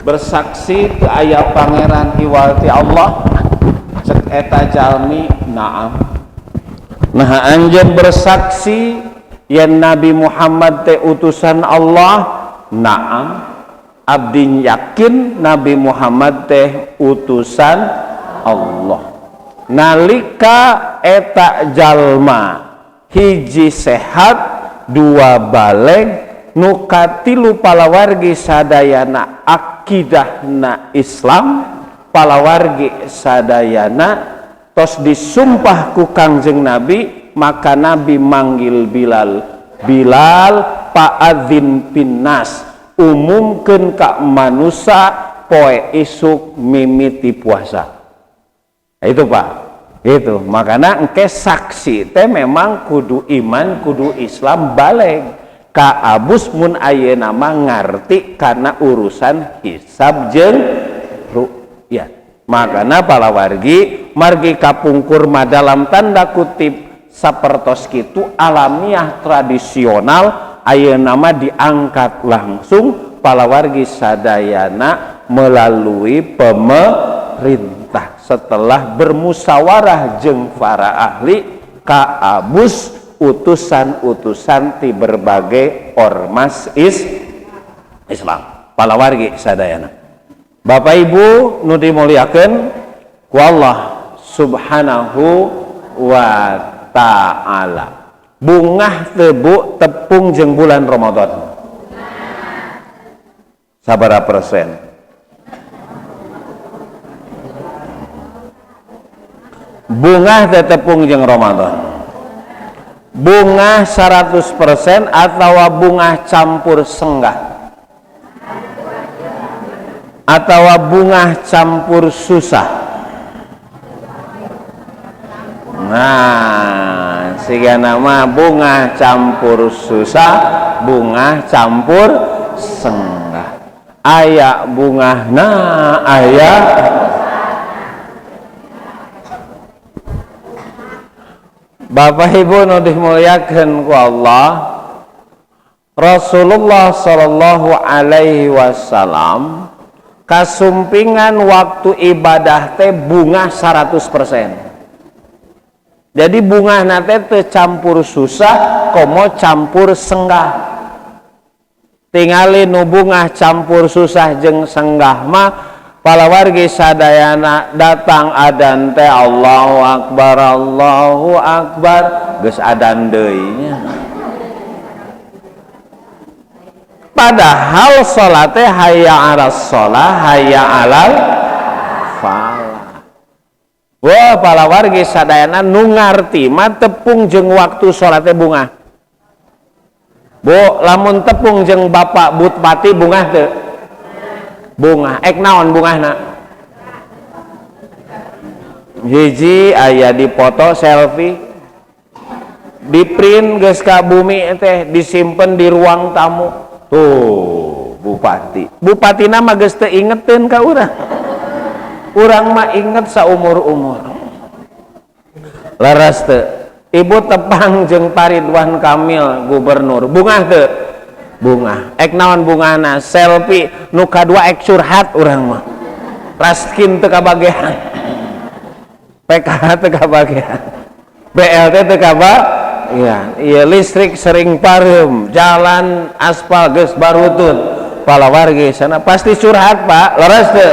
Bersaksi teu aya pangeran iwal ti Allah? Cek eta jalmi, "Na'am." "Nah, anjeun bersaksi yen Nabi Muhammad teh utusan Allah?" "Na'am, abdi yakin Nabi Muhammad teh utusan Allah." Nalika eta jalma hiji sehat, dua balig, nu katilu palawargi sadayana akidahna Islam, palawargi sadayana tos disumpah ku Kangjeng Nabi, maka Nabi manggil Bilal, "Bilal, fa'adzin finnas, umumkeun ka manusia poe isuk mimiti puasa." Nah, itu, Pak, gitu. Makanya engke saksi teh memang kudu iman, kudu Islam, balig. Ka abus mun ayeuna mah ngarti karena urusan hisab jeung ru'yat. Makanya palawargi, margi kapungkur mah dalam tanda kutip sapertos kitu alamiah tradisional, ayeuna mah diangkat langsung palawargi sadayana melalui pemerintah setelah bermusyawarah jeung para ahli, ka abus utusan-utusan di berbagai ormas Islam. Palawargi sadayana, Bapak Ibu nu dimuliakeun ku Allah Subhanahu wa Ta'ala, bungah teu, Bu, tepung jeung bulan Ramadan? Sabaraha persen bungah teh tepung jeung Ramadan? Bungah 100% atau bungah campur senggah atau bungah campur susah? Nah, siga nama bungah campur susah, bungah campur senggah, aya bungah. Nah, aya. Bapak Ibu nu dimuliakeun ku Allah, Rasulullah Shallallahu Alaihi Wasallam kasumpingan waktu ibadah teh bungah 100%. Jadi bungahna teh teu campur susah komo campur senggah. Tingali nu bungah campur susah jeung senggah mah, palawargi sadayana, datang adan teh, "Allahu Akbar, Allahu Akbar," geus adan deui nya. Padahal salat teh hayya 'alas shalah, hayya 'alal falah. Wah, palawargi sadayana, nu ngarti mah tepung jeung waktu salat teh bungah. Bu, lamun tepung jeung Bapak Bupati bungah teu? Bungah. Ek naon bungahna? Hiji, aya di foto selfie, di print geus ka bumi teh, disimpen di ruang tamu tuh bupati. Bupati mah geus teu ingeteun ka urang, urang mah inget saumur-umur. Leres teu? Ibu tepang jeung Pak Ridwan Kamil gubernur, bungah teu? Bungah. Ek naon bungahna? Selfie. Nu kadua, ek curhat. Urang mah raskin teu kabagean, PKH teu kabagean, BLT teu kabagean, iya, listrik sering pareum, jalan aspal geus barutut. Palawargi sana pasti curhat, Pak. Leres teu?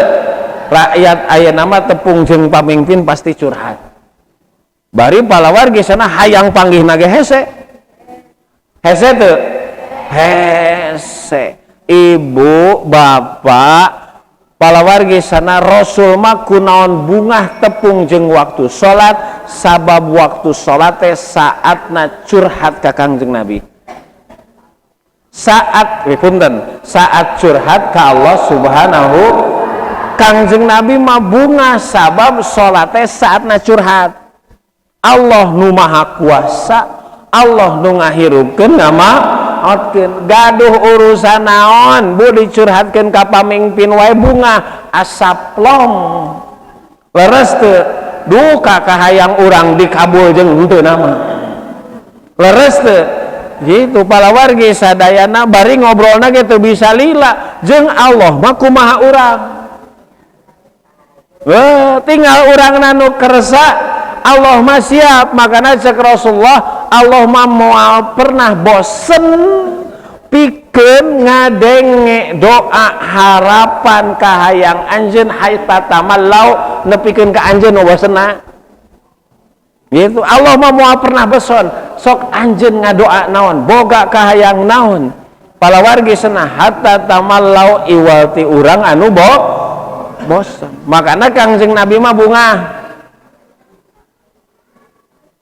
Rakyat ayeuna mah tepung jeung pamimpin pasti curhat. Bari palawargi sana hayang panggih ge hese. Hese teu? Hese. Ibu, bapak, palawargi sana, Rasul mah kunaon bungah tepung jeung waktu salat? Sabab waktu salat teh saatna curhat ka Kangjeng Nabi. Saat punten, saat curhat ka Allah Subhanahu. Kangjeng Nabi mah bungah sabab salat teh saatna curhat. Allah nu Maha Kuasa, Allah nu ngahirupkeun, ngamaotkeun. Gaduh urusan naon, Bu, dicurhatkeun ka pamimpin wae bungah, asa plong. Leres teu? Duka kahayang urang dikabul jeung henteu nama. Leres teu? Gitu palawargi sadayana bari ngobrolna ge teu bisa lila jeung Allah mah kumaha urang. Tinggal urangna nu kersa, Allah mah siap. Makana cek Rasulullah, Allah mah moal pernah bosen pikeun ngadenge doa harapan kahayang anjeun hatta tamallau nepikeun ka anjeun nu bosenna. Gitu Allah mah moal pernah bosen. Sok anjeun ngadoa naon, boga kahayang naon, palawargi cenah hatta tamallau iwalti urang anu bosen. Makana Kangjeng Nabi mah bungah.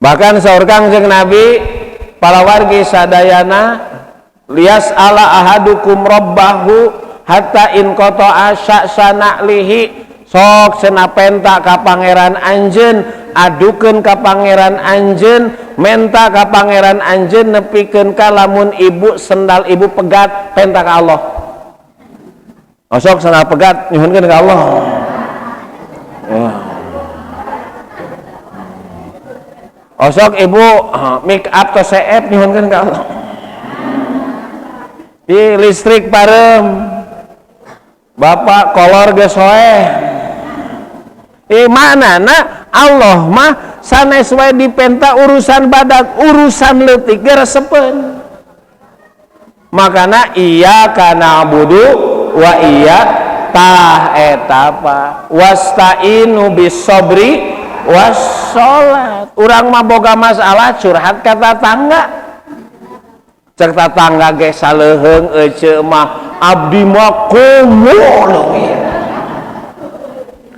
Bahkan saur Kangjeng Nabi palawargi sadayana lias ala ahadukum rabbahu hatta in qata'a sya'sana'lihi. Sok cenah penta ka pangeran anjeun, adukeun ka pangeran anjeun, menta ka pangeran anjeun nepikeun ka lamun ibu sendal ibu pegat penta ka Allah. Oh, sok sendal pegat nyuhunkeun ka Allah. Ya. Oh, sok ibu make up tos seep nyuhunkeun ka Allah. Di listrik parem, bapak kolor geus soeh. Manana Allah mah sanes wae dipenta urusan badak, urusan leutik ge resepeun. Makana iyyaka na'budu wa iya tah eta pa wasta'inu bis-sabri was-shalat. Urang mah boga masalah curhat ka tatangga. Cek tatangga ge saleuheung eceu mah abdi mah komo leuwih.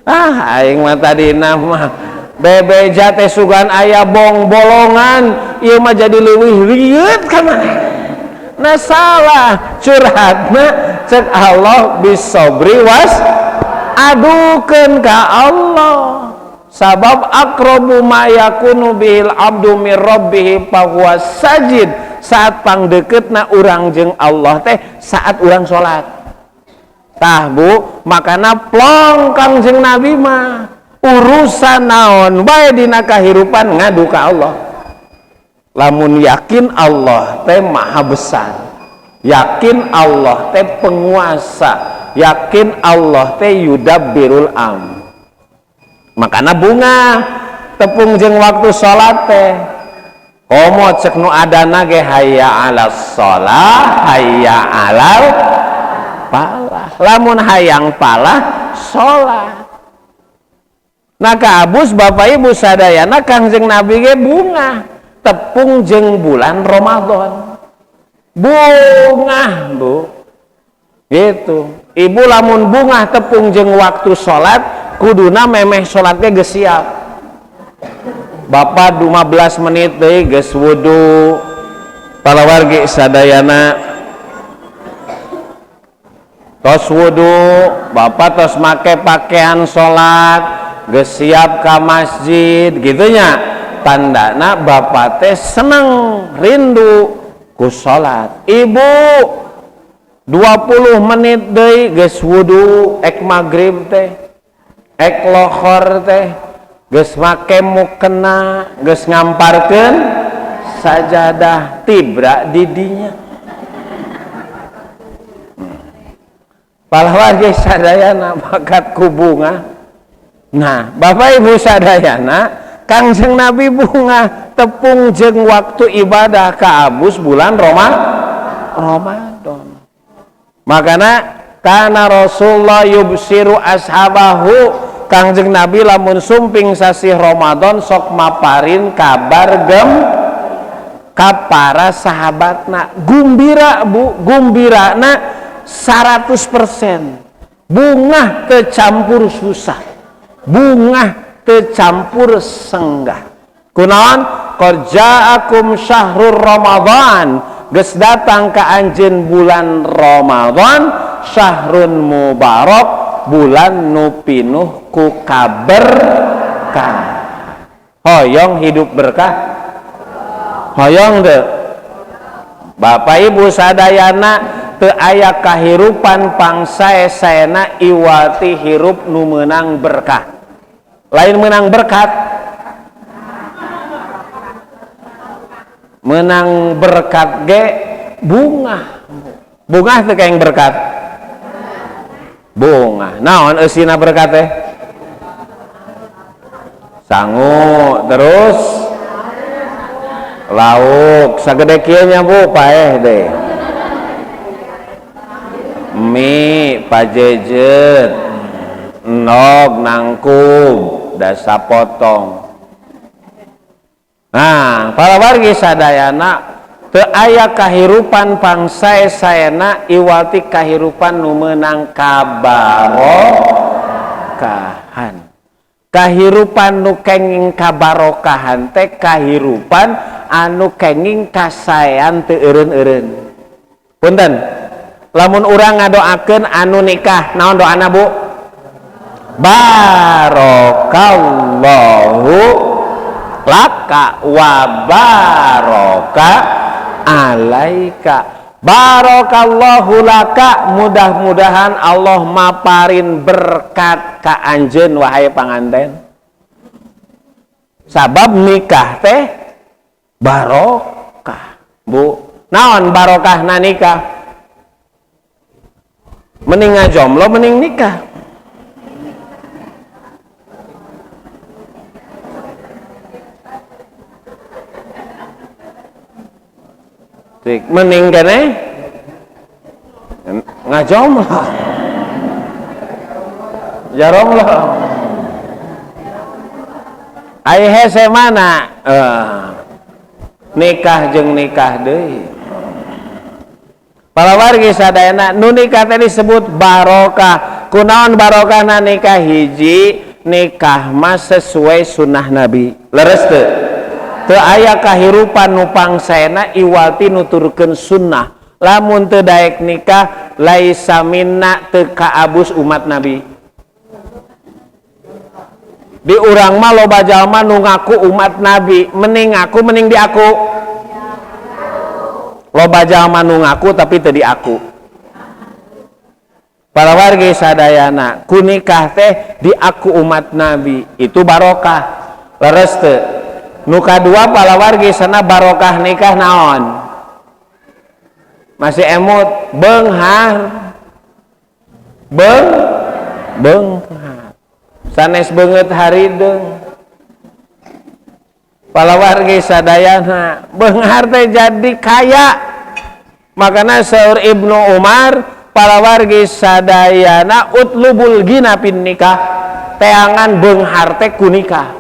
Ah aing mah tadina mah bebeja teh sugan aya bong bolongan ieu mah jadi leuwih rieut ka maneh. Nah salah curhatna cek Allah bisobri was adukeun ka Allah. Sabab aqrabu ma yakunu bihil abdu mir rabbih fahuwa sajid. Saat pangdeukeutna urang jeung Allah teh saat urang salat. Tah bu, makana plong Kangjeng Nabi mah urusan naon bae dina kahirupan ngadu ka Allah. Lamun yakin Allah teh maha besar, yakin Allah teh penguasa, yakin Allah teh yudabbirul am. Makana bunga tepung jeung waktu salat teh komo cek nu adana ge hayya 'alas shalah, hayya 'alal palah. Lamun hayang palah salat. Nah kaabus Bapak Ibu sadayana Kangjeng Nabi ge bunga tepung jeung bulan Ramadan. Bungah Bu. Gitu. Ibu lamun bungah tepung jeung waktu salat kuduna memeh salat ge geus siap. Bapak 15 menit deui geus wudu. Palawargi sadayana tos wudu, bapak tos make pakaian salat, geus siap ka masjid gitunya. Tandana bapak teh seneng rindu ku salat. Ibu 20 menit deui geus wudu, ek magrib teh, ek lohor teh, geus make mukena, geus ngamparkeun sajadah tibra didinya. Palawargi sadayana bakat ku bunga. Nah, Bapak Ibu sadayana, Kangjeng Nabi bunga tepung jeung waktu ibadah kaabus bulan Ramadan. Makana kana Rasulullah yubsiru ashabahu, Kangjeng Nabi lamun sumping sasih Ramadan sok maparin kabar gem ka para sahabatna. Gumbira Bu, gumbirana 100%. Bungah tercampur susah, bungah tercampur senggah. Kunaon? Qad ja'akum syahrur Ramadan, geus datang ka anjeun bulan Ramadan, syahrun mubarak, bulan nu pinuh ku kaberkah. Hoyong hidup berkah? Hoyong teu? Bapak Ibu sadayana teu aya kahirupan pangsae-saena iwati hirup nu meunang berkah. Lain meunang berkat. Menang berkat ge bungah. Bungah teh kayak berkat. Bungah. Naon eusina berkat teh? Sangu terus lauk sagede kieu nya Bu paeh deh. Mie pajejet endog nangkub dasa potong. Nah, para wargi sadayana teu aya kahirupan pangsae-saena iwati kahirupan nu meunang kabarokahan. Kahirupan nu kenging kabarokahan teh kahirupan anu kenging kasaean teu eureun-eureun. Punten, lamun urang ngadoakeun anu nikah, naon doana Bu? Barokallahu laka wa baraka alaika. Barakallahu laka, mudah-mudahan Allah maparin berkat ka anjeun wahai panganten. Sabab nikah teh barokah, Bu. Naon barokahna nikah? Mending ngajomblo mending nikah. Mending kene ngajomblo. Jaromlo. Ai hese mana? Nikah jeung nikah deui. Para wargi sadayana nu nikah teh disebut barokah. Kunaon barokahna nikah? Hiji, nikah mah sesuai sunnah Nabi. Leres teu? Teu aya kahirupan nu pangsaena iwati nuturkeun sunnah. Lamun teu daek nikah laisa minna, teu kaabus umat Nabi. Di urang mah loba jalma nu ngaku umat Nabi, mending ngaku mending diaku. Loba jalma nu ngaku tapi teu diaku. Para wargi sadayana, ku nikah teh diaku umat Nabi, itu barokah. Leres teu? Nu kadua para wargi sana barokah nikah naon? Masih emut beunghar. Beunghar. Sanes beungeut harideung. Para wargi sadayana, beunghar teh jadi kaya. Makana saur Ibnu Umar, para wargi sadayana utlubul gina pin nikah, teangan beunghar teh ku nikah.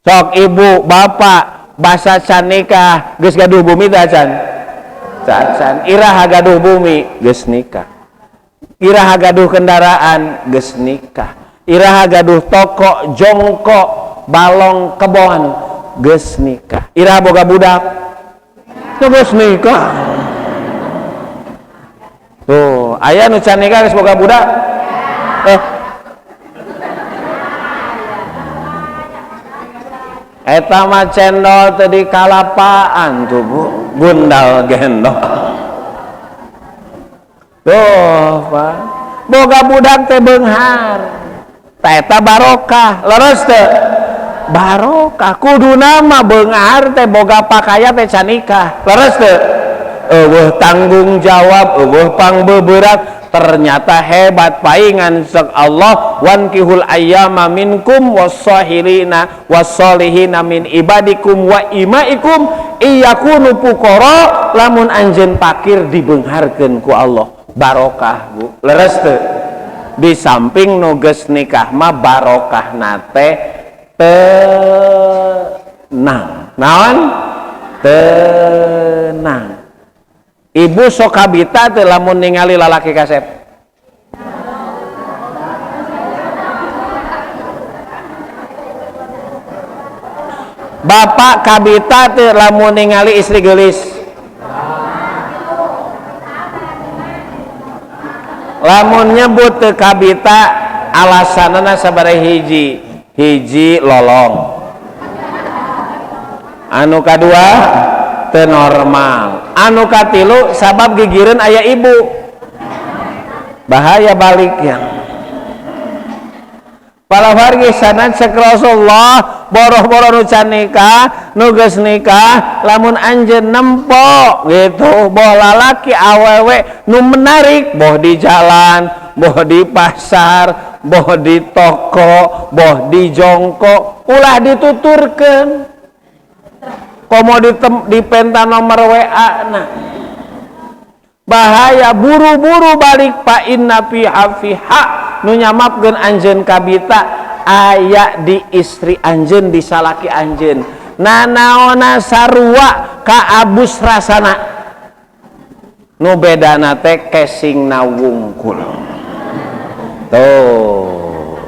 Sok ibu bapak basa can nikah geus gaduh bumi teh can? Can. Iraha gaduh bumi geus nikah. Iraha gaduh kendaraan geus nikah. Iraha gaduh toko jongkok balong kebon geus nikah. Iraha boga budak geus nikah. Tuh, aya nu can nikah geus boga budak? Eta mah cendol teh di kalapaan tuh Bu, gundal gendol. Tuh, Pak. Boga budak teh beunghar. Ta eta barokah, leres teh. Barokah kuduna mah beunghar teh boga pakaya teh can nikah. Leres teh. Eueuh tanggung jawab, eueuh pangbeberat. Ternyata hebat paingan sok Allah wankihul ayyama minkum wassahirina wassolihina min ibadikum wa imaikum iyakunu fuqara, lamun anjeun pakir dibeungharkeun ku Allah. Barokah Bu, leres teu? Di samping nu geus nikah mah barokah teh tenang. Naon? Tenang. Ibu sok kabita teu lamun ningali lalaki kasep? Bapak kabita teu lamun ningali istri geulis? Lamun nyebut teu kabita alasanana sabaraha hiji? Hiji lolong. Anu kadua teu normal. Anu katilu sabab gigireun aya ibu. Bahaya balik yang. Para wargi sanan cek Rasulullah boroh-boroh nu can nikah, nu geus nikah, lamun anjeun nempo gitu, boh lalaki awewe nu menarik, boh di jalan, boh di pasar, boh di toko, boh di jongkok, ulah dituturkeun. Komo dipenta nomor WA na. Bahaya buru-buru balik pa inna fi hafiha nu nyamapkeun anjeun kabita aya di istri anjeun di salaki anjeun nanaona sarua ka abus rasana nu bedana teh kesingna wungkul. Tuh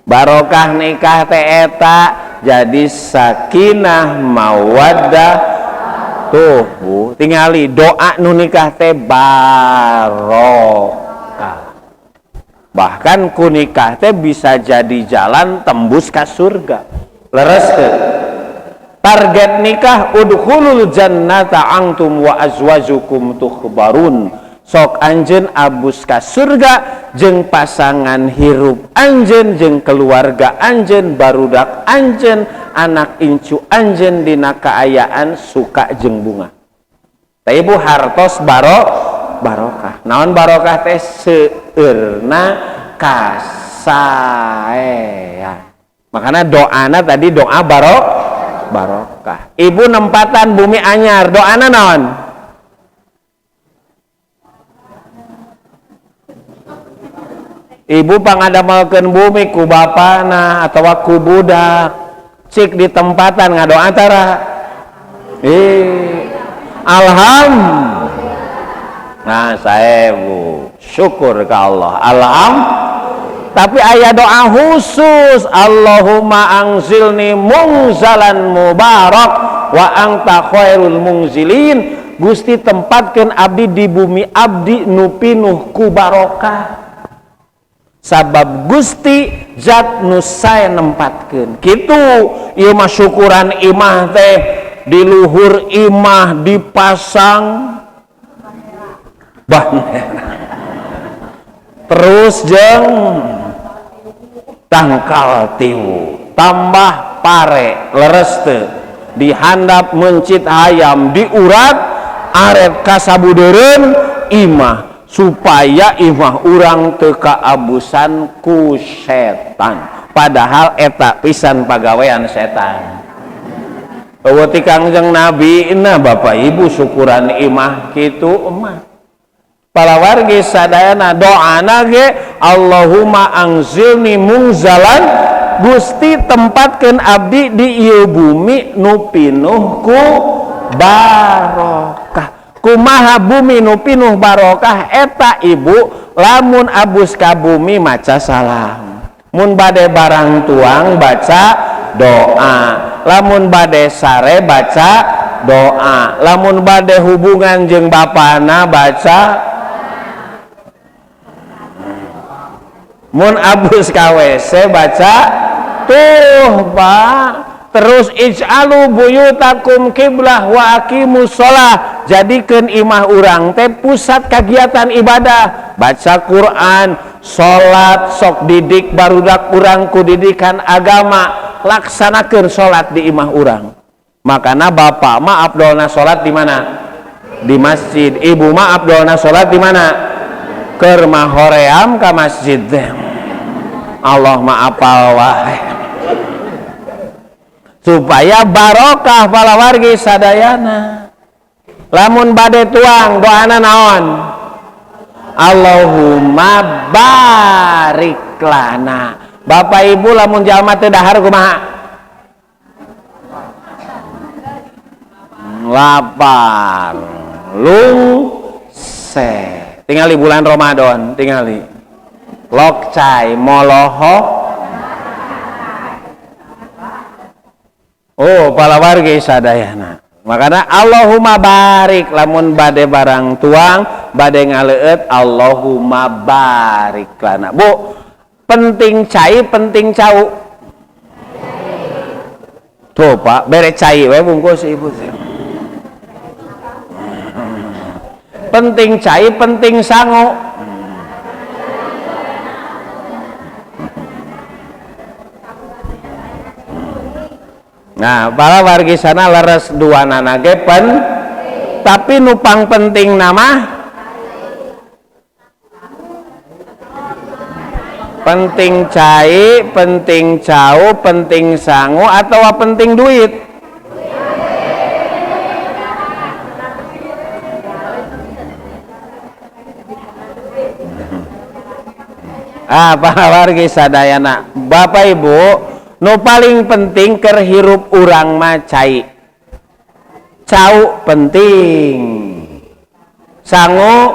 barokah nikah teh eta jadi sakinah mawaddah. Tuh bu, tingali doa nu nikah teh barokah. Bahkan ku nikah teh bisa jadi jalan tembus ke surga. Leres teh. Target nikah udkhulul jannata antum wa azwajukum tukhbarun. Sok anjeun abus ka surga jeung pasangan hirup anjeun jeung keluarga anjeun barudak anjeun anak incu anjeun dina kaayaan suka jeung bunga. Teh ibu hartos barokah. Naon barokah teh seueurna kasaean. Makana doana tadi doa barokah. Ibu nempatan bumi anyar, doana naon? Ibu pangadamelkeun bumi ku bapana atawa ku budak. Cik di tempatan ngadoa tara. Alhamdulillah. Nah, saya bu syukur ke Allah. Alhamdulillah. Tapi ayat doa khusus Allahumma angzilni mungzalan mubarak wa anta khairul mungzilin. Gusti tempatkeun abdi di bumi abdi nu pinuh ku barokah. Sabab Gusti zat nu sae nempatkeun. Kitu ieu mah syukuran imah teh di luhur imah dipasang bandera. Terus jeung tangkal tiwu, tambah pare leres teu, dihandap mencit hayam diurat arep kasabudeureun imah supaya imah urang teu kaabusan ku setan. Padahal eta pisan pagawean setan. Eueuh ti Kangjeng Nabi na Bapak Ibu syukuran imah kitu mah. Para wargi sadayana doana ge Allahumma angzilni mungzalan, Gusti tempatkeun abdi di ieu bumi nu pinuh ku barokah. Kumaha bumi nu pinuh barokah eta ibu lamun abus ka bumi maca salam, mun bade barang tuang baca doa, lamun bade sare baca doa, lamun bade hubungan jeung bapana baca, mun abus ka WC baca tuh Pak. Terus ij'alu buyutakum kiblah wa aqimus shalah, jadikeun imah urang teh pusat kegiatan ibadah, baca Quran, salat, sok didik barudak urang ku didikan agama, laksanakeun salat di imah urang. Makana bapak mah abdolna salat di mana? Di masjid. Ibu mah abdolna salat di mana? Keur mah hoream ka masjid. Allah mah apal wae. Supaya barokah palawargi sadayana. Lamun bade tuang doana naon? Allahumma barik lana. Bapak ibu lamun jalma teu dahar kumaha? Lapar, lungse. Tingali bulan Ramadan, tingali. Lokcai molohok. Oh, palawargi sadayana. Makana Allahumma barik lamun bade barang tuang, bade ngaleueut Allahumma barik lana. Bu, penting cai, penting cau. Tuh, Pak, bere cai we bungkus ibu. Penting cai, penting sangu. Nah, para wargi sana leres dua nana ge tapi nupang penting nama penting cai, penting cau, penting sangu atau penting duit? Ah, para wargi sadayana, Bapak Ibu, nu paling penting keur hirup urang mah cai. Cau penting, sangu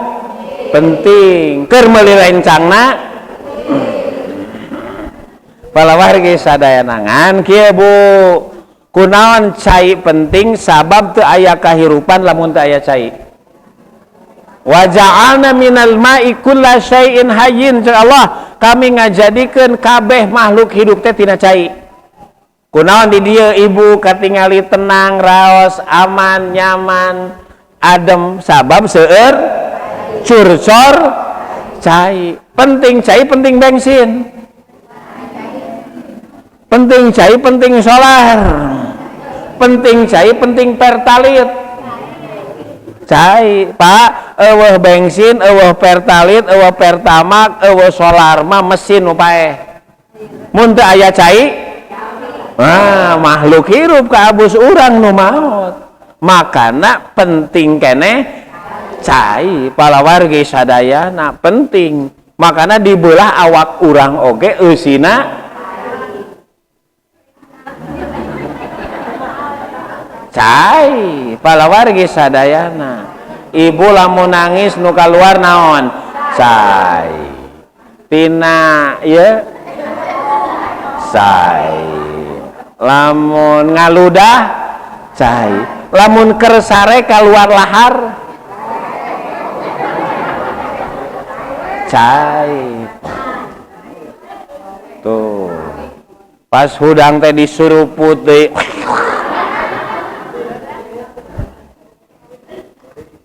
penting, keur meuli rencangna. Para wargi sadayana ngan kieu Bu, kunaon cai penting sabab teu aya kahirupan lamun teu aya cai. Wa ja'alna minal ma'i kulla syai'in hayyin, cek Allah, kami ngajadikeun kabeh makhluk hidup teh tina cai. Kunaon di dieu ibu katingali tenang, raos, aman, nyaman, adem sabab seueur curcor cai. Penting cai, penting bensin. Penting cai, penting solar. Penting cai, penting pertalit. Cai, Pak, eueuh bensin, eueuh pertalit, eueuh pertamak, eueuh solar mah mesin nu paeh. Mun teu aya cai, ah, makhluk hirup kaabus urang nu maot. Makana penting keneh cai, palawargi sadayana penting. Makana dibelah awak urang oge eusina cai, palawargi sadayana. Ibu lamun nangis nu kaluar naon? Cai. Tina ieu cai. Lamun ngaludah cai. Lamun keur sare kaluar lahar cai. Tuh. Pas hudang teh disuruput deui.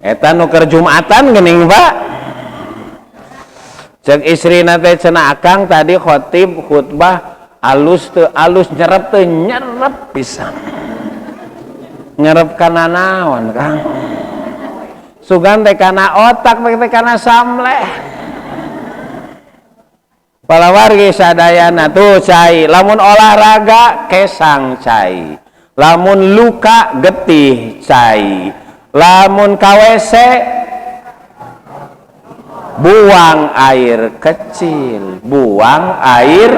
Eta nu keur Jumatan geuning Pak. Cek istrina teh cenah akang tadi khotib khutbah alus teu alus nyerep teu nyerep pisan. Nyerep kana naon Kang? Sugan teh kana otak teh kana samleh. Palawargi sadayana tuh cai, lamun olahraga kesang cai. Lamun luka getih cai. Lamun ka WC buang air kecil, buang air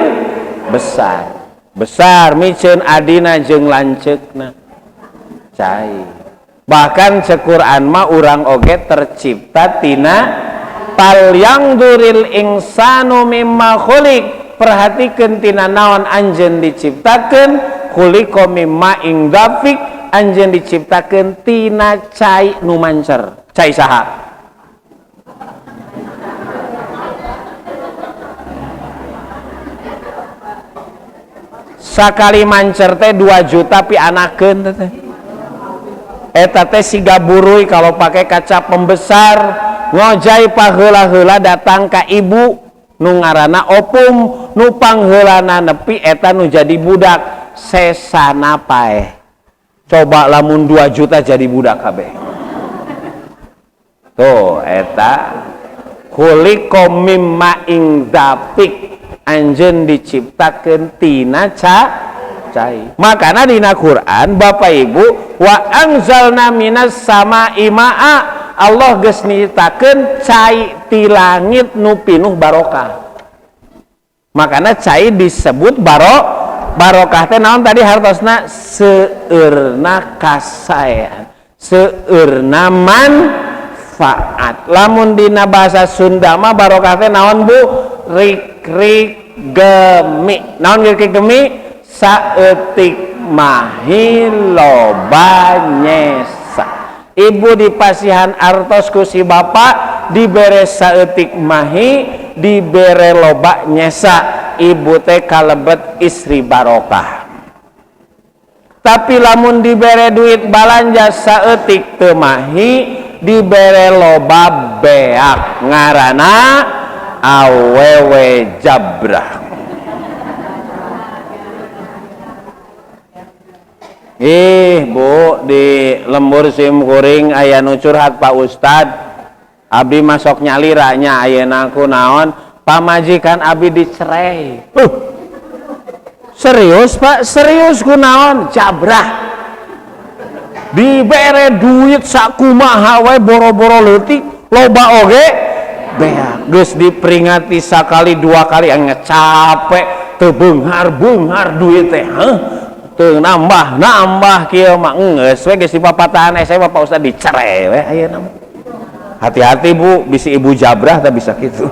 besar. Besar miceun adina jeung lanceukna. Cai. Bahkan cek Quran mah urang oge tercipta tina fal yangduril insanu mimma khuliq. Perhatikeun tina naon anjeun diciptakeun, khuliqa mimma ing dafik, anjeun diciptakeun tina cai nu mancer. Cai saha? Sakali mancer teh 2 juta pianakeun teh. Eta teh siga buruy kalau pakai kaca pembesar, ngojai paheula-heula datang ka ibu nu ngaranna opum, nu pangheulana nepi eta nu jadi budak sesana paeh. Coba lamun 2 juta jadi budak kabeh. Tuh eta khuliqa mimma ing dafik, anjeun diciptakeun tina cai. Makana dina Quran Bapak Ibu wa anzalna minas sama'i ma'a, Allah geus nyiptakeun cai ti langit nu pinuh barokah. Makana cai disebut barokah teh naon tadi hartosna seueurna kasaean, seueurna manfaat. Lamun dina bahasa Sunda mah barokah teh naon Bu? Rik-rik gemi. Naon rik-rik gemi? Saeutik mahi loba nyesa. Ibu dipasihan artos ku si bapak dibere saeutik mahi, dibere loba nyesa. Ibu teh kalebet istri barokah. Tapi lamun dibere duit balanja saeutik teu mahi, dibere loba beak, ngaranna awewe jabrah. Ih Bu, di lembur sim kuring aya nu curhat Pak Ustad, abdi masuk nyaliranya ayeuna ku naon pamajikan abdi dicerai. Serius Pak, serius ku naon jabrah. Dibere duit sakumaha we boro-boro leutik loba oge beak. Geus diperingati sakali dua kali ngecapek teu beunghar-beunghar duit teh. Heuh, teu nambah-nambah kieu mah geus we geus dipapatahan saya Pak Ustad dicerai we ayeuna. Hati-hati Bu, bisi ibu jabrah teh bisa kitu.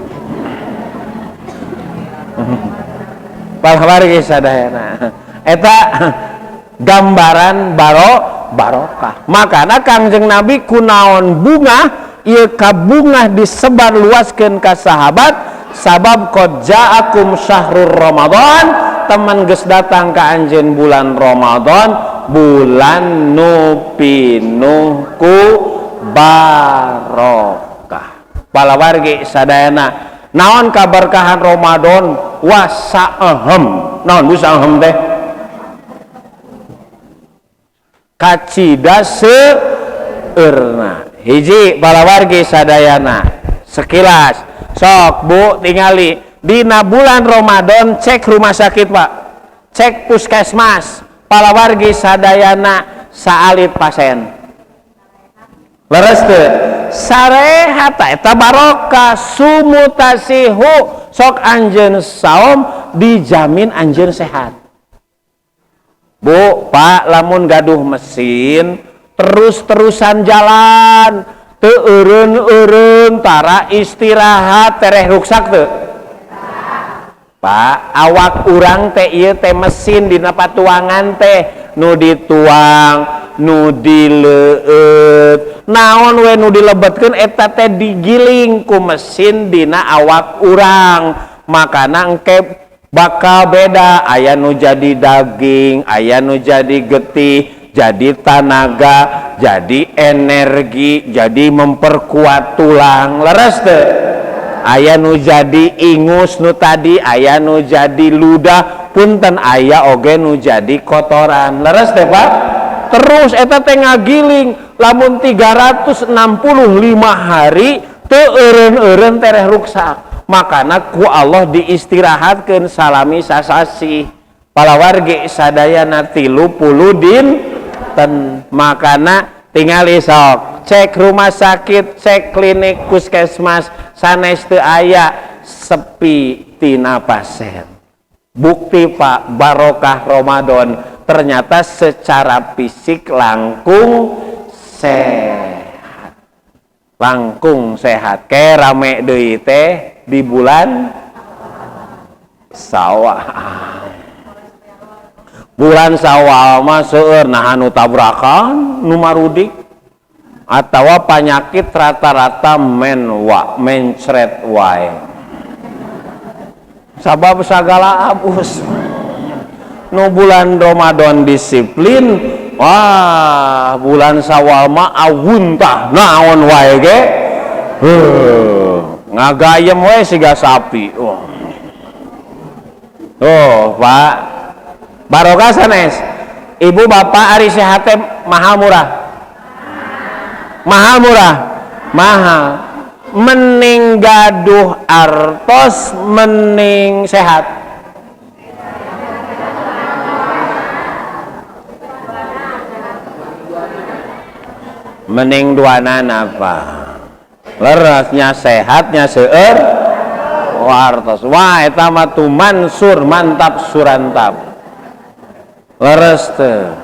Palawari sadayana. Eta gambaran barokah. Makana Kangjeng Nabi kunaon bunga ieu kabungah disebar luaskeun ka sahabat sabab qad ja'akum syahrur Ramadan, teman geus datang ka anjeun bulan Ramadan, bulan nu pinuh ku barokah. Palawargi sadayana, naon kaberkahan Ramadan wasaehem. Naon bu saehem teh? Kacida seueurna. Hiji palawargi sadayana sekilas sok Bu tingali dina bulan Ramadan cek rumah sakit Pak, cek puskesmas, palawargi sadayana saalit pasien. Leres teu? Sarehat eta barokah sumutasihu sok anjeun saum dijamin anjeun sehat. Bu, Pak, lamun gaduh mesin terus-terusan jalan, teu eureun-eureun, tara istirahat, tereh ruksak teu? Pak, awak urang teh ieu teh mesin dina patuangan teh nu dituang, nu dileueut, naon we nu dilebetkeun eta teh digiling ku mesin dina awak urang. Makana engke bakal beda, aya nu jadi daging, aya nu jadi getih, jadi tanaga, jadi energi, jadi memperkuat tulang. Leres teu? Aya nu jadi ingus nu tadi, aya nu jadi ludah, punten aya oge nu jadi kotoran. Leres teu Pak? Terus eta teh ngagiling lamun 365 hari teu eureun-eureun tereh ruksak. Makana ku Allah diistirahatkeun salami sasasi. Palawargi sadayana 30 dinten. Makana tingali sok cek rumah sakit, cek klinik puskesmas sanes teu aya sepi tina pasien. Bukti Pak barokah Ramadan ternyata secara fisik langkung sehat. Langkung sehat. Ke rame deui teh di bulan Sawal. Bulan Sawal mah seueur nah anu tabrakan nu marudik atawa panyakit rata-rata menwa mencret wae. Sabab sagala abus. Nu bulan Ramadan disiplin, wah bulan Sawal mah awuntah naon wae ge. Ngagayem we siga sapi. Oh. Tuh, Pak. Barokah sanes. Ibu bapak ari sehat teh mahal murah? Mahal murah? Mahal. Mening gaduh artos mening sehat. Mening duanana apa? Lerasnya sehatnya seueur wartos. Wah eta mah tu mansur mantap surantap. Leres teu.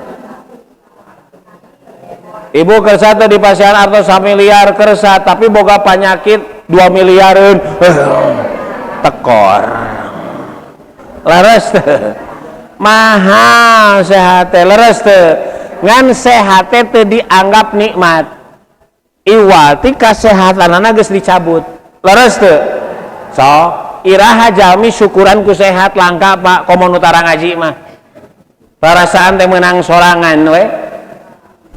Ibu kersa teh di pasian artos samiliar kersa tapi boga panyakit 2 miliareun. Tekor. Leres teu. Mahal sehat teh leres teu. Ngan sehat teh teu dianggap nikmat. Iwati kasehatanana geus dicabut. Leres teu? Sok iraha jalmi syukuran ku sehat langka Pak komo nu tara ngaji mah. Perasaan teh meunang sorangan we.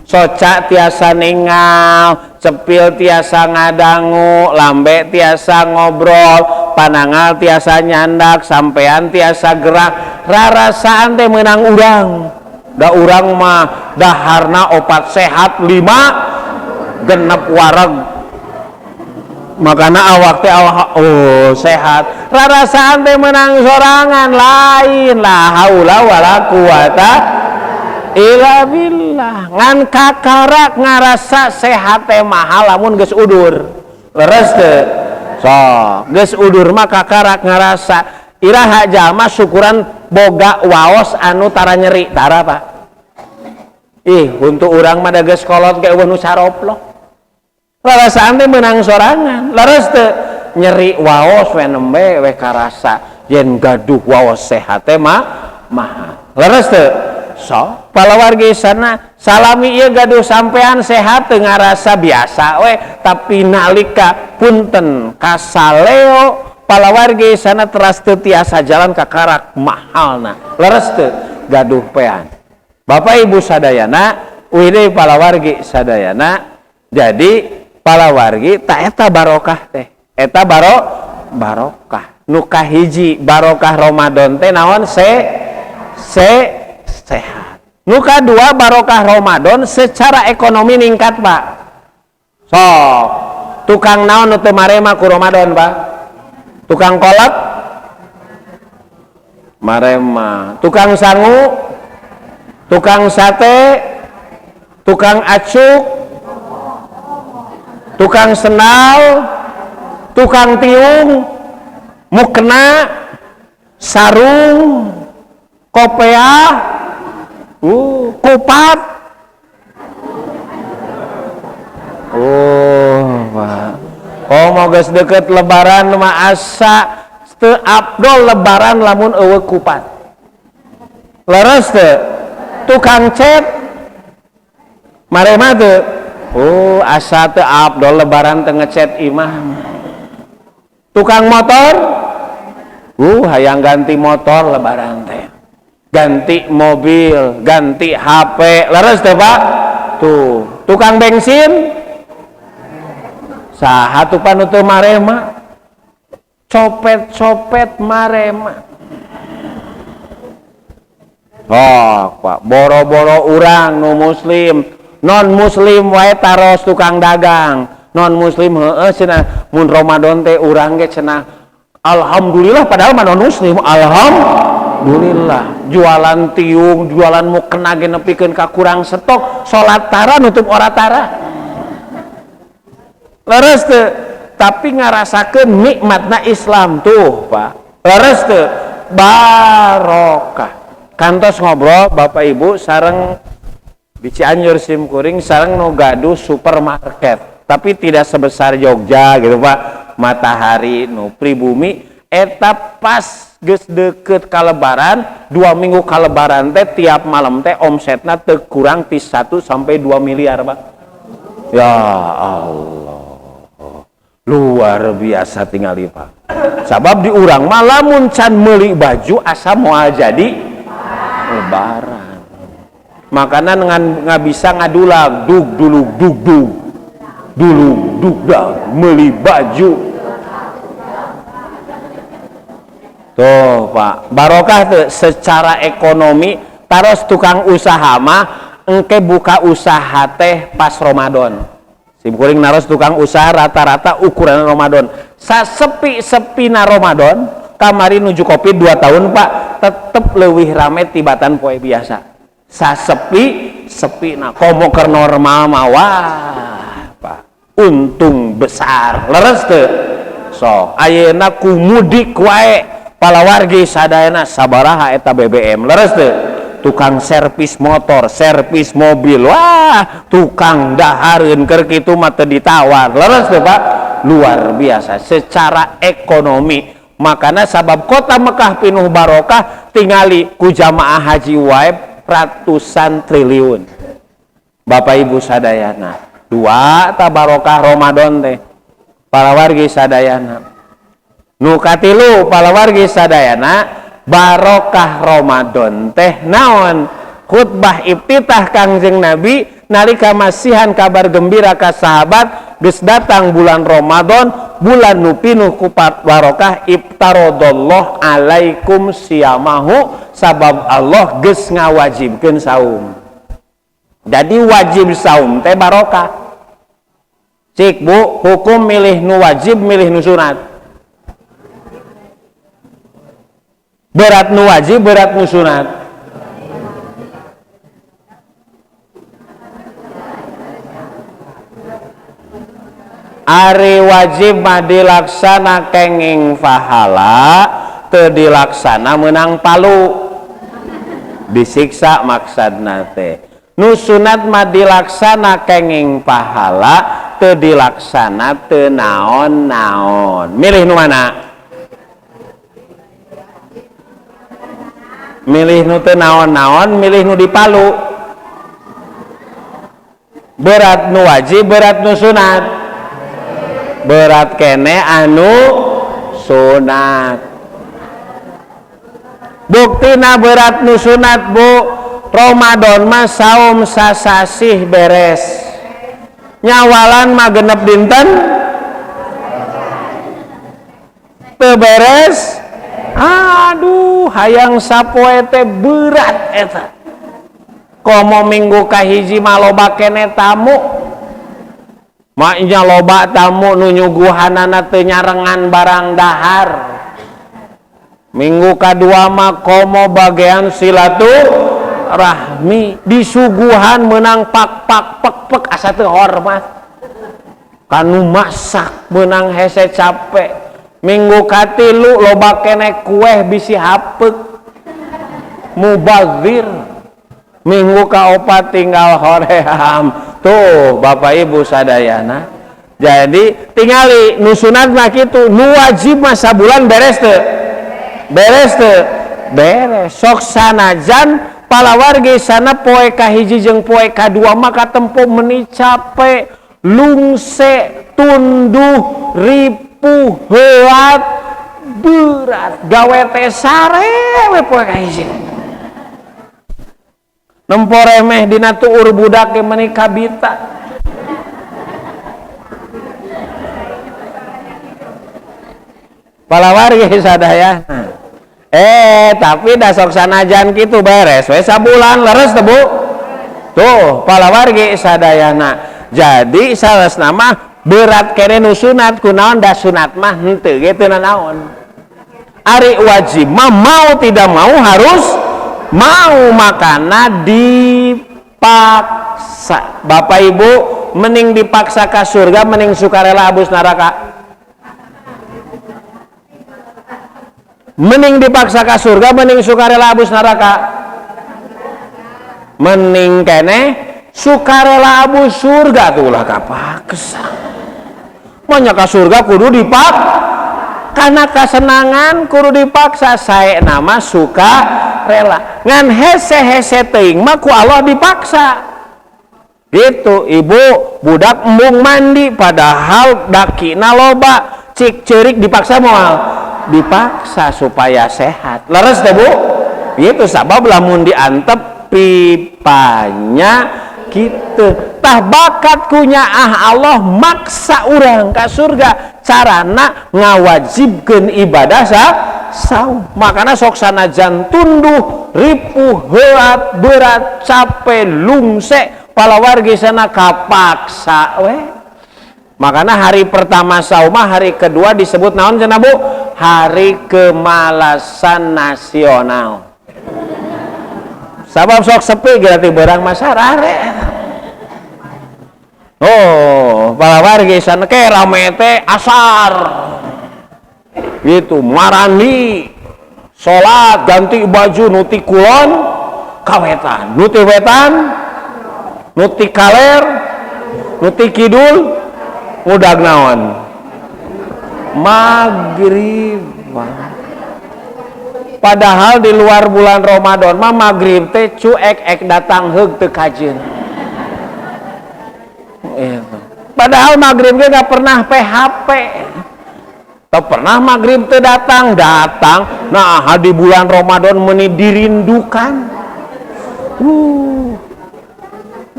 Soca tiasa ningal, cepil tiasa ngadangu, lambe tiasa ngobrol, panangal tiasa nyandak, sampean tiasa gerak, rarasaan teh meunang urang. Da urang mah daharna 4 sehat 5 genep wareg. Makana awak teh oh sehat. Rarasaan teh menang sorangan lain la haula wala quwata illa billah. Ngan kakarak ngarasa sehat teh mahal lamun geus udur. Leres teu? So, geus udur mah kakarak ngarasa. Iraha jalma syukuran boga waos anu tara nyeri, tara Pak. Ih, untuk urang mah da geus kolot ge eueuh nu saroplok. Rarasaan teh meunang sorangan. Leres teu? Nyeri waos we nembe we karasa yen gaduh waos sehat teh mah mahal. Leres teu? So, palawargi sana salami ieu gaduh sampean sehat teu ngarasa biasa we, tapi nalika punten kasaleo palawargi sana teras teu tiasa jalan kakarak mahalna. Leres teu? Gaduh pean. Bapak Ibu sadayana, uih deui palawargi sadayana. Jadi palawargi ta eta barokah teh. Eta barokah. Nu kahiji barokah Ramadan teh naon? Sehat. Nu kadua barokah Ramadan secara ekonomi ningkat, Pak. So, tukang naon nu teu marema ku Ramadan, Pak? Tukang kolak marema, tukang sangu, tukang sate, tukang acuk, tukang sendal, tukang tiung, mukena, sarung, kopeah, kupat. Oh, Pak. Oh, mau geus deket lebaran mah asa teu abdol lebaran lamun eueuh kupat. Leres teu? Tukang cat marema teu? Oh, asa teu abdol lebaran teu ngecet imah. Tukang motor? Hayang ganti motor lebaran teh. Ganti mobil, ganti HP. Leres teu, Pak? Tuh, tukang bensin saha tuh panu teu marema? Copet-copet marema. Oh, Pak, boro-boro urang nu muslim, non muslim wae taros tukang dagang. Non muslim heueuh cenah mun Ramadan teh urang ge cenah alhamdulillah, padahal mah non muslim alhamdulillah. Jualan tiung, jualan mukena ge nepikeun ka kurang stok, salat tara nutup ora tara. Leres teu? Tapi ngarasakeun nikmatna Islam tuh, Pak. Leres teu? Barokah. Kantos ngobrol Bapak Ibu sareng di Cianjur simkuring sareng nu gaduh supermarket, tapi tidak sebesar Jogja gitu, Pak. Matahari nu pribumi eta pas geus deukeut ka lebaran, 2 minggu ka lebaran teh tiap malam teh omsetna teu kurang ti 1 sampai 2 miliar, Pak. Ya Allah. Luar biasa tingali, Pak. Sabab di urang mah lamun can meuli baju asa moal jadi lebaran. Makana ngan bisa ngadulag dug dulug dug dug. Dulug dug dag meuli baju. Tuh, Pak. Barokah tuh secara ekonomi taros tukang usaha mah engke buka usaha teh pas Ramadan. Simkuring naros tukang usaha rata-rata ukuran Ramadan. Sasepi-sepina Ramadan, kamari nuju kopi 2 tahun, Pak, tetep leuwih rame tibatan poe biasa. Sasepi-sepina komo keur normal mah wah, Pak. Untung besar. Leres teu? Sok, ayeuna ku mudik wae palawargi sadayana sabaraha eta BBM. Leres teu? Tukang servis motor, servis mobil, wah, tukang dahareun keur kitu mah teu ditawar. Leres teu, Pak? Luar biasa secara ekonomi. Makana sabab kota Mekah pinuh barokah tingali ku jamaah haji wae ratusan triliun. Bapak Ibu sadayana, dua ta barokah Ramadan teh. Palawargi sadayana. Nu katilu palawargi sadayana barokah Ramadan teh naon? Khutbah iftitah Kangjeng Nabi nalika masihan kabar gembira ka sahabat Geus datang bulan Ramadan, bulan nu pinuh ku barokah, iftaradallah alaikum siyamahu, sabab Allah geus ngawajibkeun saum. Jadi wajib saum teh barokah. Cik Bu, hukum milih nu wajib milih nu sunat. Berat nu wajib, berat nu sunat. Ari wajib mah dilaksana kenging pahala, teu dilaksana meunang palu. Disiksa maksadna teh. Nu sunat mah dilaksana kenging pahala, teu dilaksana teu naon-naon. Milih nu mana? Milih nu teu naon-naon, milih nu dipalu. Berat nu wajib, berat nu sunat. Berat kene anu sunat. Buktina berat nu sunat Bu, Ramadan mah saum sasasih beres. Nyawalan mah genep dinten teu beres. Aduh, hayang sapoe teh berat eta. Komo minggu kahiji mah loba kene tamu. Maknya loba tamu nu nyuguhanana teu nyarengan barang dahar. Minggu kadua mah komo bagian silaturahmi disuguhan menang pak pak pek pek asa teu hormat. Kanu masak menang hese capek. Minggu katilu loba kene kueh bisi hapeuk. Mubazir. Minggu kaopat tinggal hoream. Tuh Bapak Ibu sadayana. Jadi tingali nu sunat mah kitu, nu wajib mah sabulan beres teu? Beres teu? Beres. Sok sanajan palawargi sana poe kahiji jeung poe kadua mah katempo meni capek, lungse, tunduh, ripuh, heuat, berat. Gawe teh sare we poe kahiji. Nempo remeh dina tuur budak ge meuni kabita. Palawargi sadayana. Tapi da sok sanajan kitu beres we sabulan leres teh Bu. Tuh palawargi sadayana. Jadi salesna mah berat kene nu sunat kunaon da sunat mah henteu ge teu nanaon. Ari wajib mah mau tidak mau harus mau, makana dipaksa. Bapak Ibu mending dipaksa ka surga mending sukarela abus neraka. Mending dipaksa ka surga mending sukarela abus neraka. Mending kene sukarela abus surga tuh lah kapaksa. Manya ka surga kudu dipaksa. Karena kasenangan kudu dipaksa, sae nama suka rela. Ngan hese-hese teuing mah ku Allah dipaksa. Gitu, ibu budak embung mandi padahal dakina loba, cik ceurik dipaksa moal? Dipaksa supaya sehat. Leres teh Bu? Gitu sabab lamun diantep pipanya gitu. Tah bakat kunya ah Allah maksa urang ka surga carana ngawajibkeun ibadah saum. Makana sok sanajan tunduh, ripuh, heuat, berat, capek, lungse, palawargi sana kapaksa we. Makana hari pertama saum mah hari kedua disebut naon cenah Bu? Hari kemalasan nasional. Sabab sok sepi geura ti beurang masarare. Oh, palawargi sana ke rame teh asar. Gitu, marani salat ganti baju nuti kulon kawetan, nuti wetan, nuti kaler, nuti kidul, ngudag naon? Maghrib. Padahal di luar bulan Ramadan mah maghrib teh cuek ek datang heug teu kajeun. Padahal maghrib ge nggak pernah PHP. Tak pernah maghrib teh datang, datang. Nah, di bulan Ramadan meni dirindukan.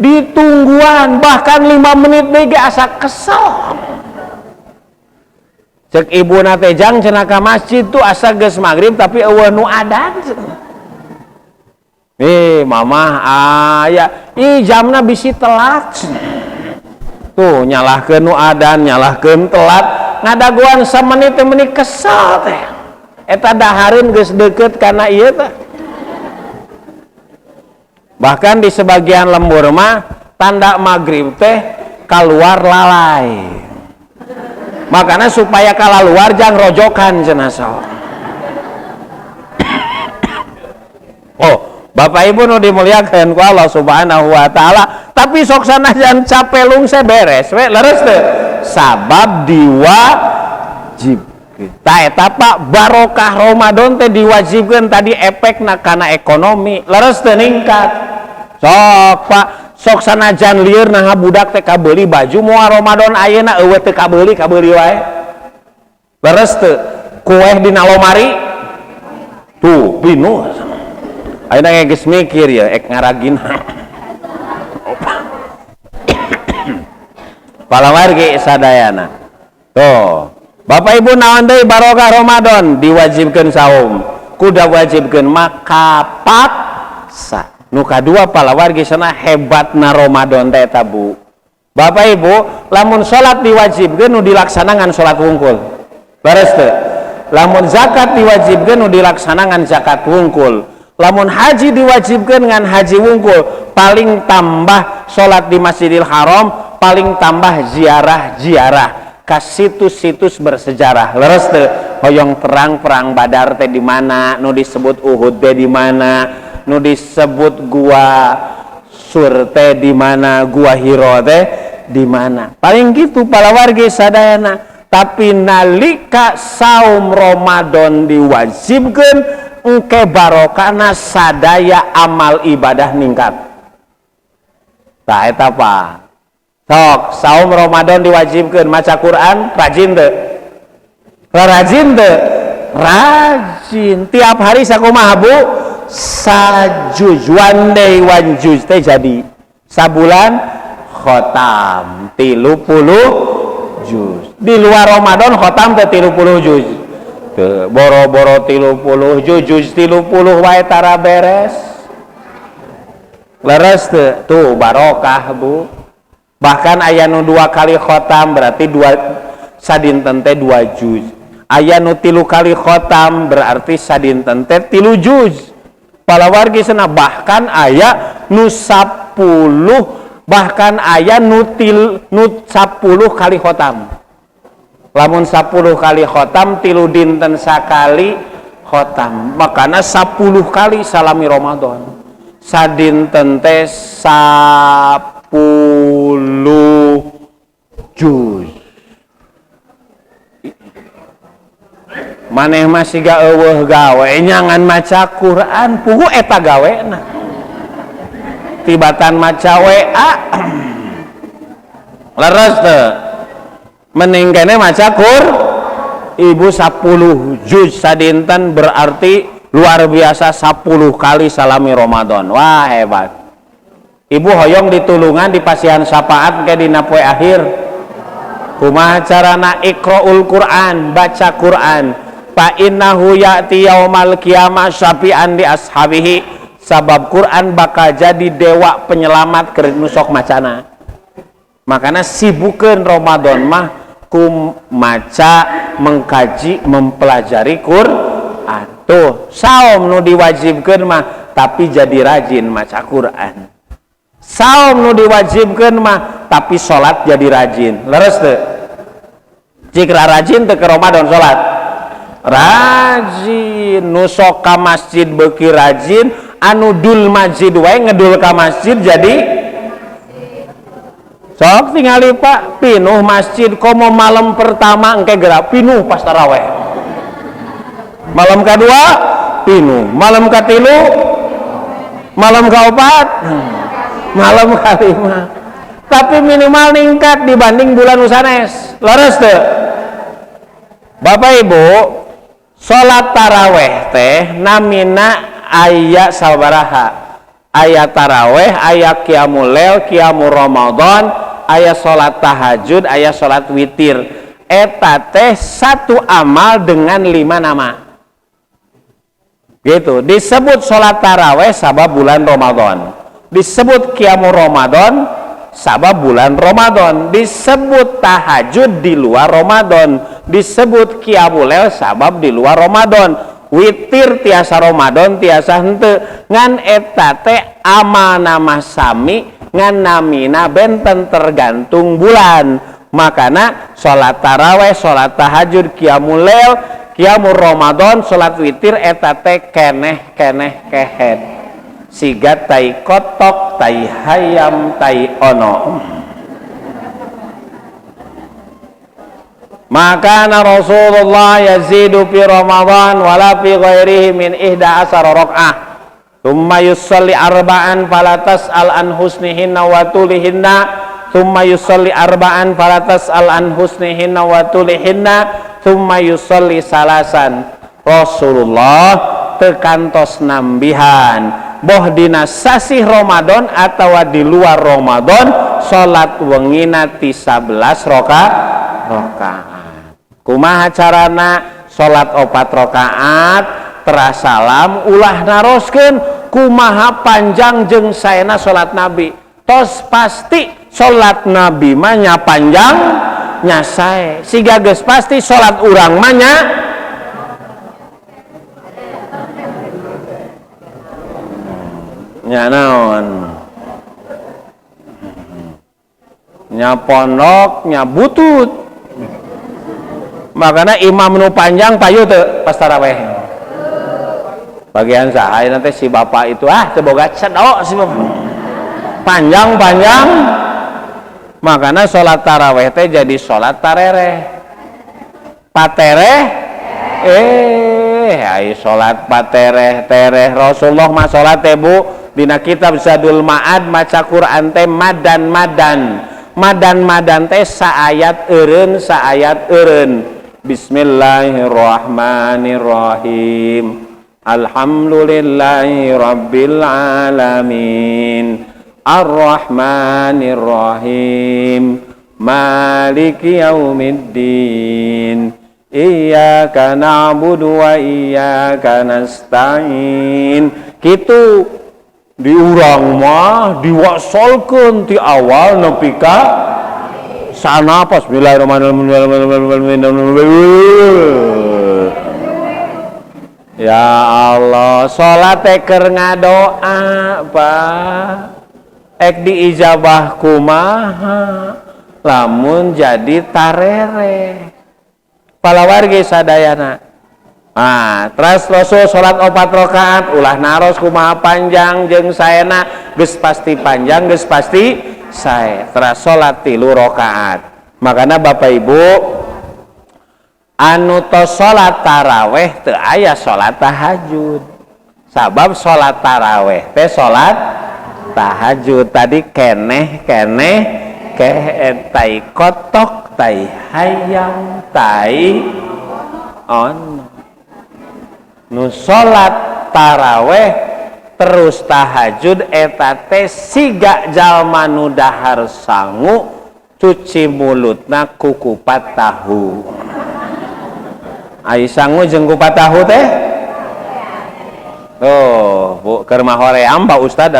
Ditungguan bahkan 5 menit deui ge asa kesel. Cek ibuna teh jang cenah ka masjid tuh asa geus maghrib tapi eueuh nu adan. Mamah aya, ih jamna bisi telat. Tuh nyalahkeun nu adan, nyalahkeun telat, ngadaguan samenit teh meuni kesel teh. Eta dahareun geus deukeut kana ieu teh. Bahkan di sebagian lembur mah tanda maghrib teh keluar lalai. Makanya supaya kalaluar jang rojokan cenah sok. Oh, Bapak Ibu nu dimuliakan ku Allah Subhanahu wa taala, tapi sok sanajan capek lungse beres we leres teu? Sabab diwajibkeun. Tah eta Pak barokah Ramadan teh diwajibkeun tadi efekna kana ekonomi, leres teu ningkat. Sok Pak, sok sanajan lieur naha budak teh kabeuli baju moal Ramadan ayeuna eueuh teu kabeuli, kabeuli wae. Leres teu? Kueh dina lomari tuh pinuh. Ayeuna geus mikir ya ek ngaragina. Palawargi sadayana. Tuh, Bapak Ibu naon deui barokah Ramadan diwajibkeun saum, kuda wajibkeun maka paksa. Nu kadua palawargi sana hebatna Ramadan teh eta Bu. Bapak Ibu, lamun salat diwajibkeun nu dilaksanakan salat wungkul. Leres teu? Lamun zakat diwajibkeun nu dilaksanakan zakat wungkul. Lamun haji diwajibkeun ngan haji wungkul, paling tambah salat di Masjidil Haram, paling tambah ziarah-ziarah ka situs-situs bersejarah. Leres teu? Hoyong terang perang Badar teh di mana, nu disebut Uhud teh di mana, nu disebut gua Sur teh di mana, gua Hiro teh di mana. Paling gitu palawargi sadayana. Tapi nalika saum Ramadan diwajibkeun engke barokahna sadaya amal ibadah ningkat. Tah eta Pak. Sok saum Ramadan diwajibkeun maca Quran rajin teu? Rajin teu? Rajin. Tiap hari sakumaha Bu? Sajuz, one day one juz teh jadi sabulan khotam 30 juz. Di luar Ramadan khotam teh 30 juz. Teu boro-boro 30 juz, juz 30 wae tara beres. Leres teu? Tuh barokah Bu. Bahkan aya nu 2 kali khotam berarti 2 sadinten teh 2 juz. Aya nu 3 kali khotam berarti sadinten teh 3 juz. Palawargi sana bahkan aya nu 10, bahkan aya nu 10 kali khotam. Lamun 10 kali khotam 3 dinten sakali khotam, makana 10 kali salami Ramadan. Sadinten teh 10 juz. Maneh mah siga eueuh gawe nyangan maca Quran, puguh eta gawena. Tibatan maca WA. Leres teu? Mending kene maca Quran. Ibu 10 juz sadinten berarti luar biasa 10 kali salami Ramadan. Wah hebat. Ibu hoyong ditulungan di pasihan syafaat ke dina poe akhir. Kumaha carana iqraul Quran, baca Quran. Fa innahu ya'ti yaumal qiyamah syafi'an li ashabihi. Sabab Quran bakal jadi dewa penyelamat keur nu sok macana. Makana sibukeun Ramadan mah ku maca, mengkaji, mempelajari Quran. Tuh, saum nu diwajibkeun mah tapi jadi rajin maca Quran. Saum nu diwajibkeun mah tapi salat jadi rajin. Leres teu? Cik rajin teu ke Ramadan salat? Rajin. Nu sok ka masjid beuki rajin, anu dul masjid wae ngedul ka masjid jadi sok tingali Pak, pinuh masjid komo malam pertama engke gerak pinuh pas taraweh. Malam kedua pinuh, malam katilu, malam keempat, malam kelima. Tapi minimal ningkat dibanding bulan usanes. Leres teu? Bapak Ibu, salat taraweh teh namina aya sabaraha? Aya taraweh, aya qiyamul lail, qiyamul Ramadan, aya salat tahajud, aya salat witir. Eta teh satu amal dengan 5 nama. Gitu. Disebut salat taraweh sabab bulan Ramadan. Disebut qiyamul Ramadan sabab bulan Ramadan. Disebut tahajud di luar Ramadan. Disebut qiyamul lail sabab di luar Ramadan. Witir tiasa Ramadan tiasa henteu. Ngan eta teh amal nama sami ngan namina benten tergantung bulan. Makana salat taraweh, salat tahajud, qiyamul lail, qiyamul Ramadan, salat witir eta teh keneh-keneh kehed. Siga tai kotok, tai hayam, tai ono. Maka Rasulullah yazidu fi Ramadan wala fi ghairihi min ihda asara rakaah. Tsumma yusalli arba'an fala tas'al an husnihinna wa tulihinna. Tsumma yusalli arba'an fala tas'al an husnihinna wa tulihinna. Tsumma yusalli salasan. Rasulullah teu kantos nambihan boh dina sasih Ramadan atawa di luar Ramadan salat wengina ti 11 rakaat. Kumaha carana salat 4 rakaat teras salam ulah naroskeun kumaha panjang jeung saena salat Nabi. Tos pasti salat Nabi mah nya panjang nya sae. Siga geus pasti salat urang mah nya nya naon? Nya pondok, nya butut. Makana imam nu panjang payu teu pas taraweh. Bagian saha nanti si bapak itu ah teu boga cedok si bapak. Panjang-panjang. Makana salat taraweh teh jadi salat tarereh. Patereh ai salat patereh tereh Rasulullah mah salat teh Bu dina kitab Zadul Ma'ad maca Quran teh madan-madan. Madan-madan teh saayat eureun saayat eureun. Bismillahirrahmanirrahim. Alhamdulillahi rabbil alamin. Arrahmanirrahim. Maliki yaumiddin. Iyyaka na'budu wa iyyaka nasta'in. Kitu di urang mah diwasolkeun ti awal nepi ka sana pas bismillahirrahmanirrahim. Ya Allah, salat teh keur ngadoa, Pak. Ek diijabah kumaha lamun jadi tarere. Palawargi sadayana. Ah, terus Rasul salat 4 rakaat ulah naros kumaha panjang jeung saena geus pasti panjang geus pasti sae. Terus salat 3 rakaat. Makana Bapak Ibu anu tos salat taraweh teu aya salat tahajud. Sabab salat taraweh teh salat tahajud tadi keneh-keneh ke tai kotok tai hayam tai ono. Nu salat taraweh terus tahajud eta teh siga jalma nu dahar sangu cuci mulutna ku kupat tahu. Ai sangu jeung kupat tahu teh? Tuh, Bu keur mah hoream Pak Ustad.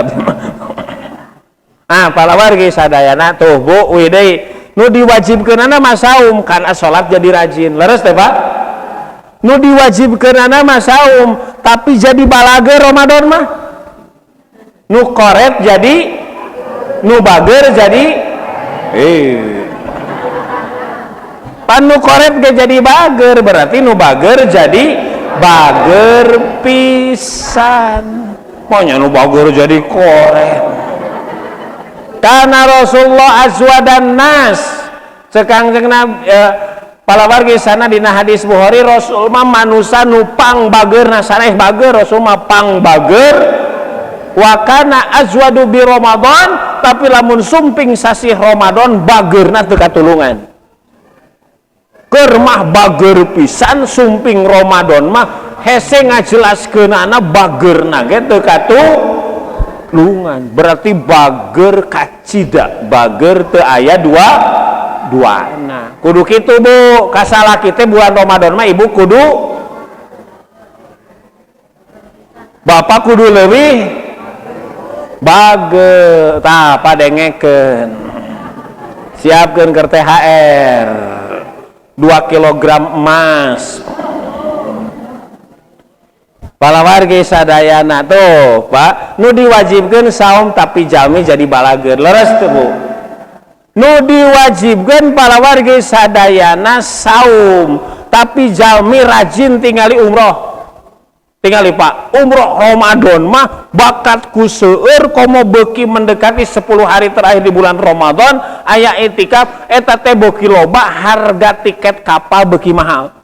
Ah, palawargi sadayana tuh Bu uih deui nu diwajibkeunana mah saum kana salat jadi rajin. Leres teh Pak? Nu diwajibkeunana mah saum tapi jadi balager Ramadan mah. Nu koret jadi nu bager jadi pan nu koret ge jadi bager berarti nu bager jadi bager pisan. Maunya nu bager jadi koret. Karena Rasulullah azwadan nas cekang cekna palawargi sana dina hadis Bukhari Rasul mah manusa nu pang bageurna sanes bager Rasul mah pang bager wa kana azwadu bi Ramadan tapi lamun sumping sasih Ramadan bageurna teu katulungan. Keur mah bager pisan sumping Ramadan mah hese ngajelaskeunana bageurna ge teu Lungan berarti bager kacida, bager teu aya dua dua. Nah, kudu kitu, Bu, ka salaki teh bulan Ramadan mah ibu kudu, bapak kudu leuwih bager. Tah, padengekeun, siapkeun keur THR 2 kilogram emas. Palawargi sadayana tuh, Pak, nu diwajibkeun saum tapi jalmi jadi balager. Leres tuh, Bu? Nu diwajibkeun palawargi sadayana saum tapi jalmi rajin tingali umroh. Tingali, Pak, umroh Ramadan mah bakat ku seueur, komo beuki mendekati 10 hari terakhir di bulan Ramadan aya itikaf, eta teh beuki loba, harga tiket kapal beuki mahal,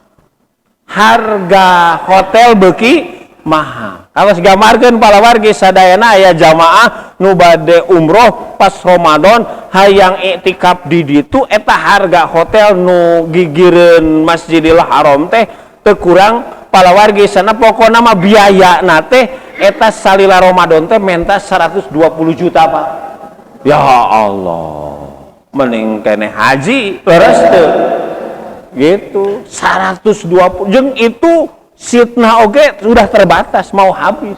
harga hotel beuki mahal. Kalau gambarkeun palawargi sadayana, aya jamaah nu bade umroh pas Ramadan, hayang iktikaf di ditu, eta harga hotel nu gigireun Masjidil Haram teh teu kurang palawargi sana, pokokna mah biaya na teh eta salila Ramadan teh menta 120 juta, Pak. Ya Allah, mending keneh haji, leres teu? Gitu, 120, jeung itu sitna oge sudah terbatas, mau habis.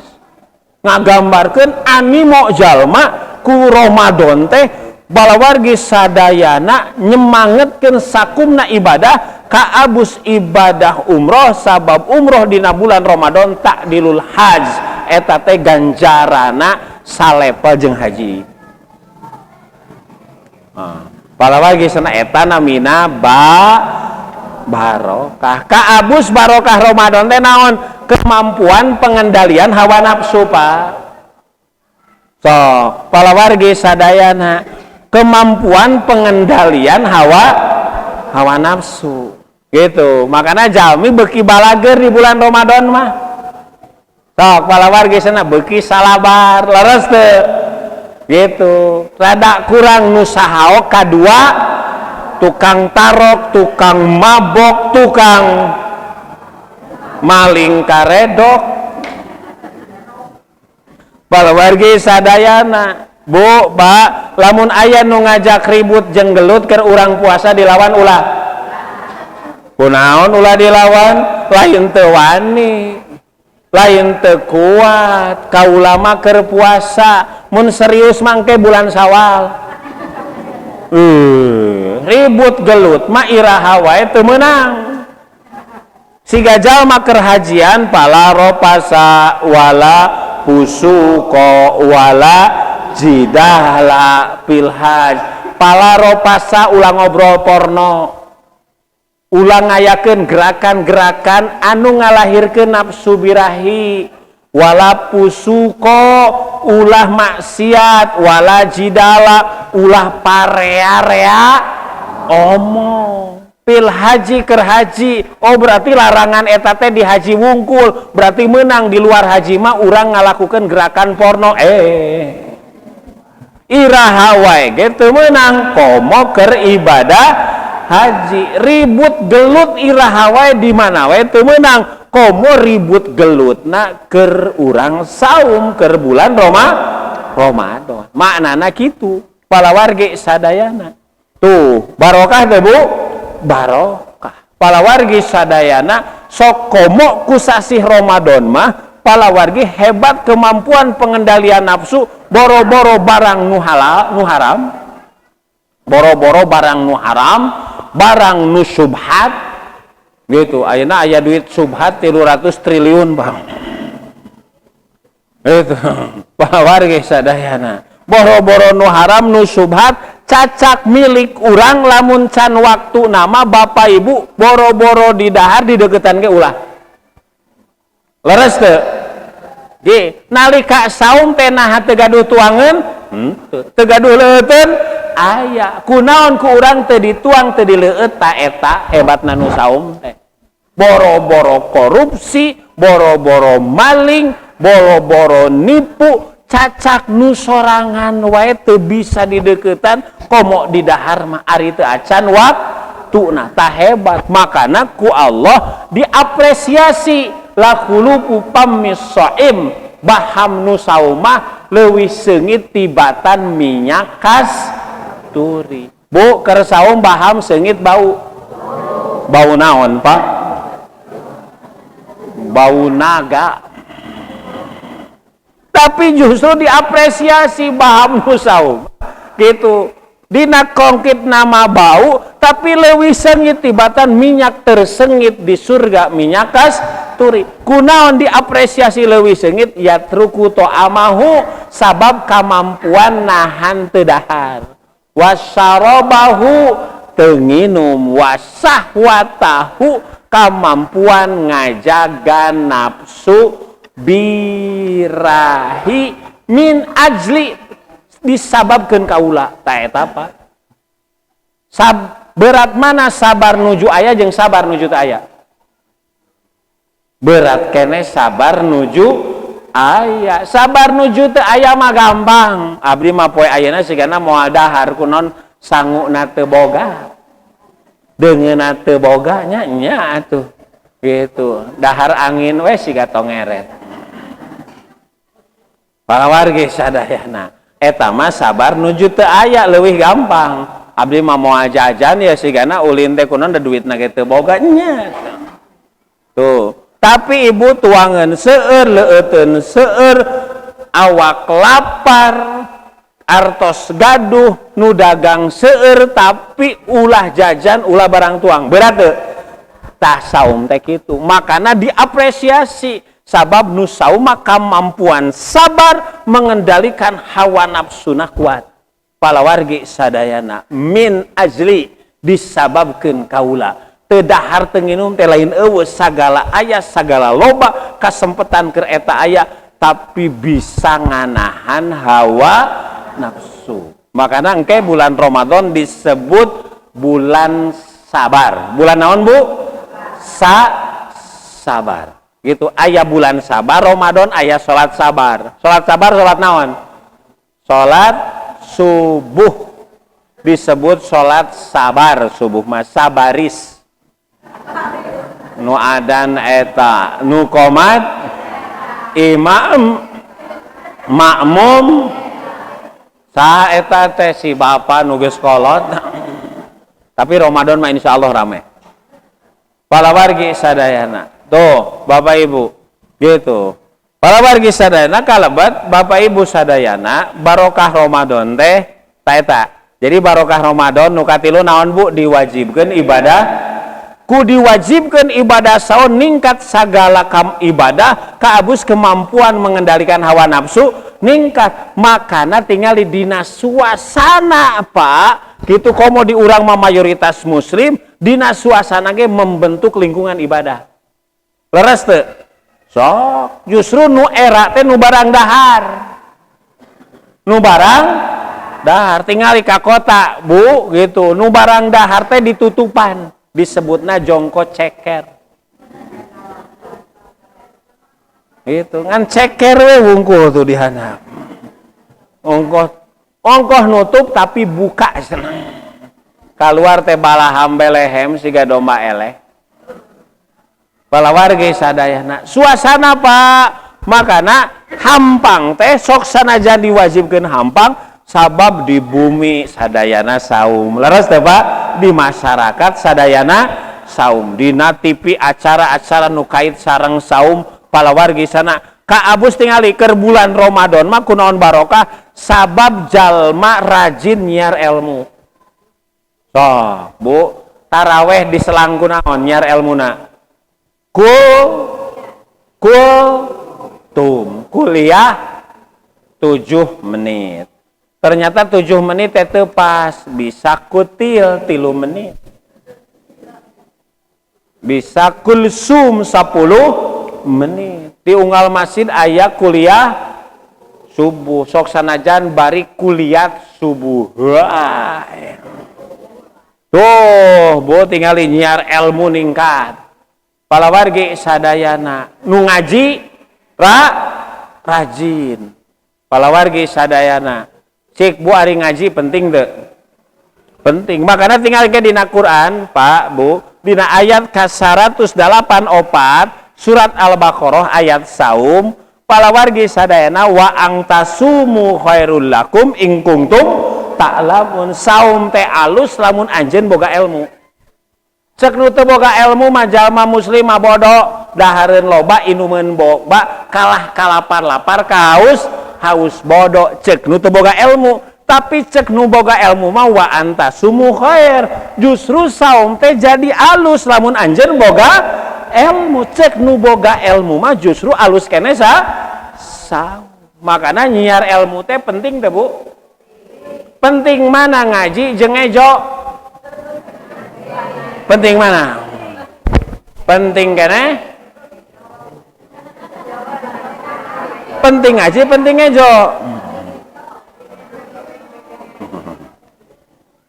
Ngagambarkeun animo jalma ku Ramadan teh. Balawargi sadayana, nyemangetkeun sakumna ibadah kaabus ibadah umroh, sabab umroh dina bulan Ramadan ta'dilul haj, eta teh ganjarana salepel jeung haji. Nah, palawargi sana eta namina barokah. Kaabus barokah Ramadan teh naon? Kemampuan pengendalian hawa nafsu, Pak. Sok, palawargi sadayana, kemampuan pengendalian hawa hawa nafsu gitu. Makanya jalmi beuki balager di bulan Ramadan mah. Sok, palawargi sana, beuki salabar, leres teu? Gitu, rada kurang nu sahao kadua, tukang tarok, tukang mabok, tukang maling karedok. Palawargi sadayana, Bu, Pak, lamun aya nu ngajak ribut jeung gelut keur urang puasa, dilawan ulah. Kunaon ulah dilawan? Lain teu wani, lain teu kuat, kaula mah keur puasa, mun serius mangke bulan Sawal. Ribut gelut mah iraha wae teu meunang. Siga jalma keur hajian, fala rofasa wala fusuqa wala jidala fil haj. Fala rofasa, ulah ngobrol porno, ulah ngayakeun gerakan-gerakan anu ngalahirkeun nafsu birahi, wala fusuqa, ulah maksiat, wala jidala, ulah parea-rea omong, fil haji, keur haji. Oh, berarti larangan eta teh di haji wungkul. Berarti menang di luar haji mah urang ngalakukan gerakan porno, iraha wae ge teu meunang, komo keur ibadah haji. Ribut gelut iraha wae, di mana wae teu meunang, komo ribut gelutna keur urang saum, keur bulan Ramadan. Maknana kitu, palawargi sadayana. Tuh, barokah teh, Bu? Barokah. Palawargi sadayana, sok komo ku sasih Ramadan mah palawargi hebat kemampuan pengendalian nafsu, boro-boro barang nu halal, nu haram, boro-boro barang nu haram, barang nu subhat gitu. Ayeuna aya duit subhat 300 triliun, Bang. Itu palawargi sadayana, boro-boro nu haram, nu subhat, cacak milik urang lamun can waktu nama, Bapak Ibu, boro-boro di dahar, di deketan ge ulah. Leres teu? Ge, nalika saum teh naha teu gaduh tuangeun? Teu gaduh leueuteun? Aya. Kunaon ku urang teu dituang, teu dileueut? Ta eta hebatna nu saum teh. Boro-boro korupsi, boro-boro maling, boro-boro nipu, cacak nu sorangan wae teu bisa dideketan, komo di dahar mah ari teu acan waktuna. Tah, hebat. Makana ku Allah diapresiasi, la khulufu fammis shaim, baham nu saum mah. Leuwih seungit tibatan minyak kasturi. Bu, keur saum baham seungit bau. Bau naon, Pak? Bau naga. Tapi justru diapresiasi baham nu saum. Gitu. Dina kongkit nama bau, tapi leuwih seungit tibatan minyak tersengit di surga, minyak kasturi. Kunaon diapresiasi leuwih seungit? Yatruku ta'amahu, sabab kamampuan nahan teu dahar. Wasyarabahu, teu nginum, wasahwatahu, kamampuan ngajaga nafsu birahi min ajli, disababkeun kaula. Ta eta apa? Berat mana sabar nuju aya jeung sabar nuju teu aya? Berat kene sabar nuju aya. Sabar nuju teu aya mah gampang. Abdi mah poe ayeuna sigana moal dahar kunon sanguna teu boga. Deungeunna teu boga nya nya atuh. Gitu. Dahar angin we siga tongeret. Para wargi sadayana, eta mah sabar nuju teu aya leuwih gampang. Abdi mah moal jajan ya sigana ulin teh kunon da duitna ge teu boga nya. Tuh. Tapi ibu tuangan seueur, leueuteun seueur, awak lapar, artos gaduh, nu dagang seueur, tapi ulah jajan, ulah barang tuang. Berat teu? Tah saum teh kitu. Makana diapresiasi sabab nu saum mah kemampuan sabar mengendalikan hawa nafsuna kuat. Palawargi sadayana min ajli, disababkeun kaula. Teu dahar teu nginum teh lain eueuh, sagala aya, sagala loba kasempetan keur eta aya, tapi bisa nganahan hawa nafsu. Makana engke bulan Ramadan disebut bulan sabar. Bulan naon, Bu? Sabar. Gitu. Aya bulan sabar Ramadan, aya salat sabar. Salat sabar salat naon? Salat subuh. Disebut salat sabar subuh mah sabaris. Nu adan eta nu qomat imam makmum saha eta teh si bapa nu geus kolot. Tapi Ramadan mah insyaallah rame. Para wargi sadayana. Tuh, Bapak Ibu. Gitu. Para wargi sadayana kalebat Bapak Ibu sadayana barokah Ramadan teh ta eta. Jadi barokah Ramadan nu katilu naon, Bu? Diwajibkeun ibadah. Ku diwajibkeun ibadah saum ningkat sagala kam ibadah, kaabus kemampuan mengendalikan hawa nafsu ningkat. Makana tinggal dina suasana, Pak. Gitu komo di urang mah mayoritas muslim, dina suasana ge membentuk lingkungan ibadah. Leres teu? Sok, justru nu era teh nu barang dahar. Nu barang dahar tingali ka kota, Bu, gitu. Nu barang dahar teh ditutupan, disebutna jongko ceker. Gitu, ngan ceker we wungkul tuh di handap. Ongkoh nutup tapi buka senang. Keluar teh balaham belehem siga domba eleh. Balawargi sadayana. Suasana, Pak, makana hampang teh sok sanajan diwajibkeun hampang sabab di bumi sadayana saum. Leres teh, Pak? Di masyarakat sadayana saum. Dina TV acara-acara nu kait sareng saum palawargi sana. Kaabus tingali keur bulan Ramadan mah kunaon barokah sabab jalma rajin nyiar ilmu. Sok, Bu, taraweh diselang kunaon nyiar elmuna? Kul tum kuliah 7 menit. Ternyata 7 menit itu pas, bisa kutil 3 menit. Bisa kulsum 10 menit. Di unggal masjid aya kuliah subuh. Sok sanajan bari kuliah subuh. Wah. Tuh, Bu, tingali nyiar ilmu ningkat. Palawargi sadayana nu ngaji rajin. Palawargi sadayana. Cik Bu, ari ngaji penting teu? Penting. Makanya tinggal ke dina Quran, Pak, Bu, dina ayat ka 108 opat surat Al-Baqarah ayat saum, Palawargi sadayana wa angtasumu khairul lakum in kuntum ta'lamun. Saum teh alus lamun anjeun boga ilmu. Cek nu teu boga ilmu mah jalma muslim mah bodoh, dahareun loba inumeun boba, kalah kalapar-lapar kahaus haus bodoh. Cek nu teu boga ilmu. Tapi cek nu boga ilmu mah wa antasumu khair, justru saum teh jadi alus lamun anjeun boga ilmu. Cek nu boga ilmu mah justru alus kene saum. Makana nyiar ilmu teh penting teh Bu. Penting mana ngaji jeung ngejo? Penting mana? Penting kene? Penting ngaji, penting ngejo.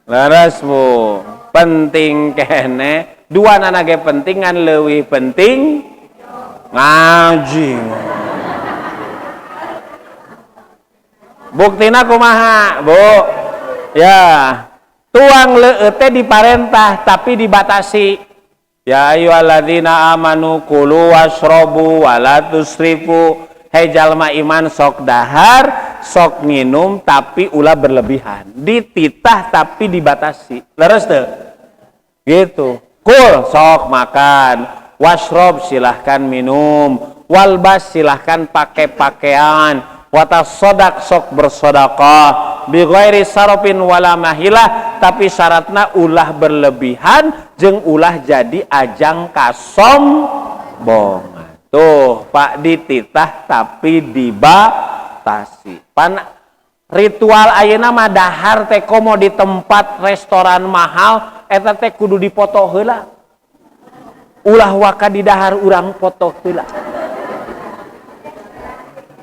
Leres Bu, penting kene. Dua nana ge penting ngan leuwih penting ngaji. Buktina kumaha, Bu? Ya, tuang leueut teh diparentah tapi dibatasi. Ya ayyuhalladzina amanu kulu washrabu wala tusrifu. Hei jalma iman sok dahar, sok minum tapi ulah berlebihan. Dititah tapi dibatasi. Leres teu? Gitu. Kul sok makan, washrob silahkan minum, walbas silahkan pakai pakaian, watasodak sok bersedekah, bi ghairi sarofin wala mahilah, tapi syaratna ulah berlebihan jeung ulah jadi ajang kasombongan. Tuh, Pak, dititah tapi dibatasi. Pan ritual ayeuna mah dahar teh komo di tempat restoran mahal eta teh kudu dipoto heula. Ulah waka di dahar urang foto heula.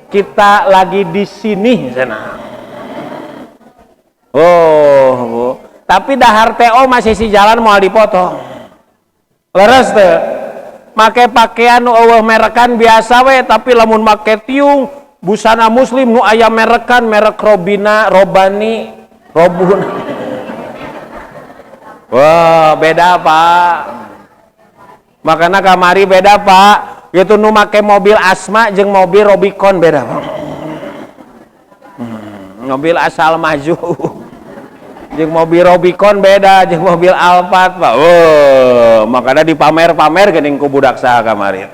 Kita lagi di sini cenah. Oh, Bu. Tapi dahar TO masih si jalan moal dipoto. Leres teu? Make pakaian nu eueuh merekan biasa we, tapi lamun make tiung busana muslim nu aya merekan, merek Robina, Robani, Robun. Wah, beda Pak. Makana kamari beda Pak. Gitu nu make mobil Asma jeung mobil Robicon beda Pak. Mobil asal maju jeung mobil Robicon beda jeung mobil Alphard Pak. Oh, makana dipamer-pamer geuning ku budak saha kamari.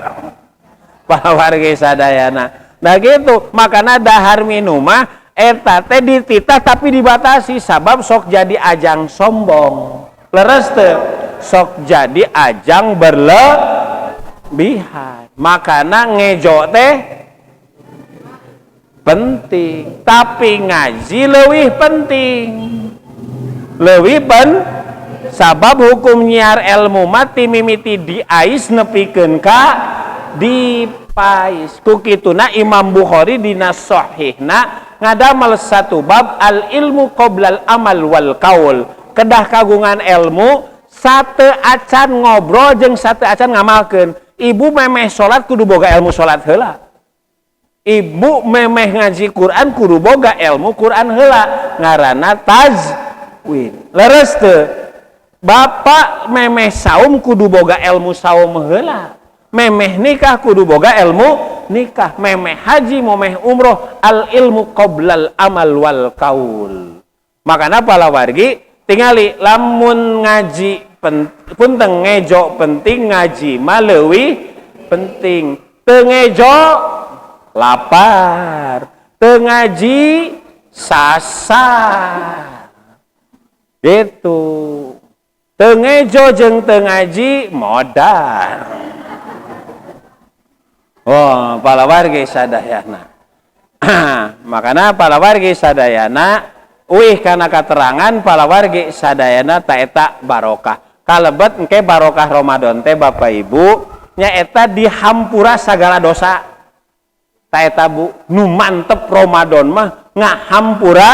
Para wargi sadayana. Nah gitu, makana dahar minum mah eta teh dititah tapi dibatasi sabab sok jadi ajang sombong. Leres teu? Sok jadi ajang berlebihan. Makana ngejo teh penting, tapi ngaji leuwih penting. Leuwih sabab hukum nyiar ilmu mati mimiti diais nepikeun ka dipais. Ku kituna Imam Bukhari dina sahihna ngadamel satu bab al ilmu qoblal amal wal qaul. Kedah kagungan ilmu sate acan ngobrol jeung sate acan ngamalkeun. Ibu memeh salat kudu boga ilmu salat heula. Ibu memeh ngaji Quran kudu boga ilmu Quran heula. Ngaranna tajwid. Leres teu? Bapak memeh saum kudu boga ilmu saum heula. Memeh nikah kudu boga ilmu nikah. Memeh haji, memeh umroh, al ilmu qoblal amal wal qaul. Makana palawargi tingali lamun ngaji punten ngejo penting, ngaji mah leuwih penting. Teu ngejo lapar, teu ngaji sasar. Gitu. Teu ngejo jeung teu ngaji modar. Oh, palawargi sadayana. Makana palawargi sadayana uih kana katerangan palawargi sadayana taeta barokah. Kalebet engke barokah Ramadan teh Bapak Ibu nyaeta dihampura sagala dosa. Taeta Bu, nu mantep Ramadan mah ngahampura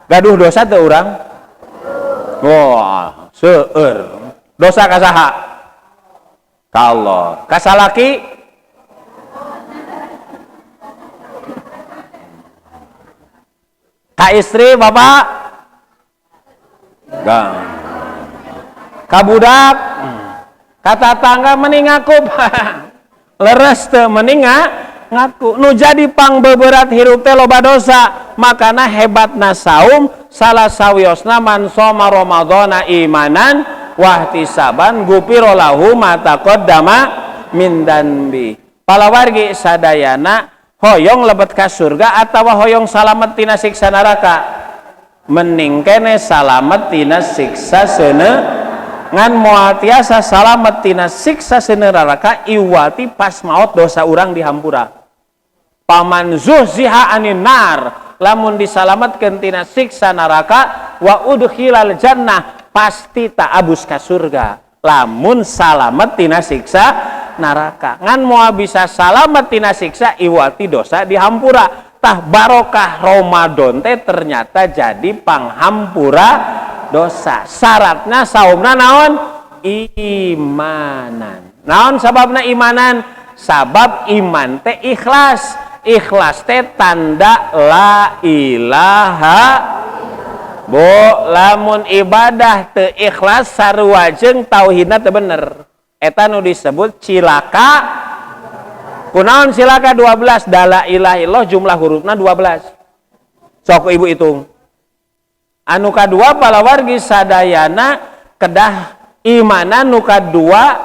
gaduh dosa teu urang? Wah, seueur. Dosa ka saha? Ka Allah. Ka salaki? Ka istri Bapak? Enggak. Ka budak? Ka tatangga mending ngaku Pak. Leres teu mending Ngaku. Nu jadi pangbeberat hirup teh loba dosa. Makana hebatna saum salah sawiosna man shoma ramadhana imanan wahtisaban gufira lahu ma taqaddama min danbi. Palawargi sadayana hoyong lebet ka surga atawa hoyong salamet tina siksa neraka? Mending kene salamet tina siksa seuneu ngan moal tiasa salamet tina siksa seuneu neraka iwati pas maot dosa urang dihampura. Paman zuhziha anin nar, lamun disalametkeun tina siksa neraka wa udkhilal jannah pasti tak abus ka surga. Lamun salamet tina siksa neraka ngan moal bisa salamet tina siksa iwati dosa dihampura. Tah barokah Ramadan teh ternyata jadi panghampura dosa. Syaratna saumna naon? Imanan. Naon sababna imanan? Sabab iman teh ikhlas. Ikhlas teh tanda la ilaha. Bu, lamun ibadah teu ikhlas sarua jeung tauhidna teu bener. Eta nu disebut cilaka. Kunaon cilaka 12? Da la ilaha illallah jumlah hurufna 12. Sok ibu hitung. Anu kadua palawargi sadayana kedah imanan nu kadua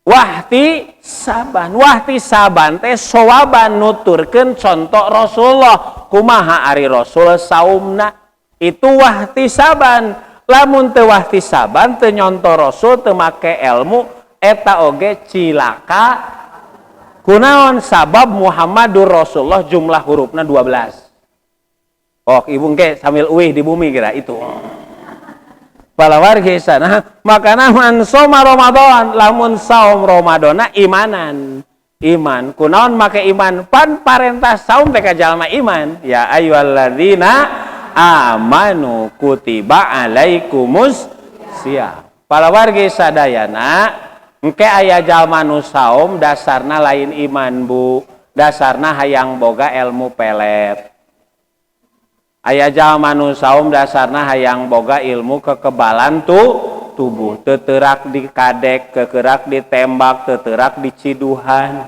wahti saban. Wahti saban teh sowaban nuturkeun contoh Rasulullah. Kumaha ari Rasul saumna? Itu wahti saban. Lamun teu wahti saban teu nyonto Rasul teu make ilmu eta oge cilaka. Kunaon sabab Muhammadur Rasulullah jumlah hurufna 12. Oh, ibu engke sambil uih di bumi kira itu. Palawargi sana, makana man soma Ramadan, lamun saum Ramadana imanan. Iman, kunaon make iman? Pan parentah saum teh ka jalma iman. Ya ayyuhalladzina amanu kutiba alaikumus siyam. Palawargi sadayana engke aya jalma nu saum dasarna lain iman, Bu. Dasarna hayang boga ilmu pelet. Aya jalma nu saum dasarna hayang boga ilmu kekebalan tubuh, teu teurak dikadek, kekerak ditembak, teu teurak diciduhan.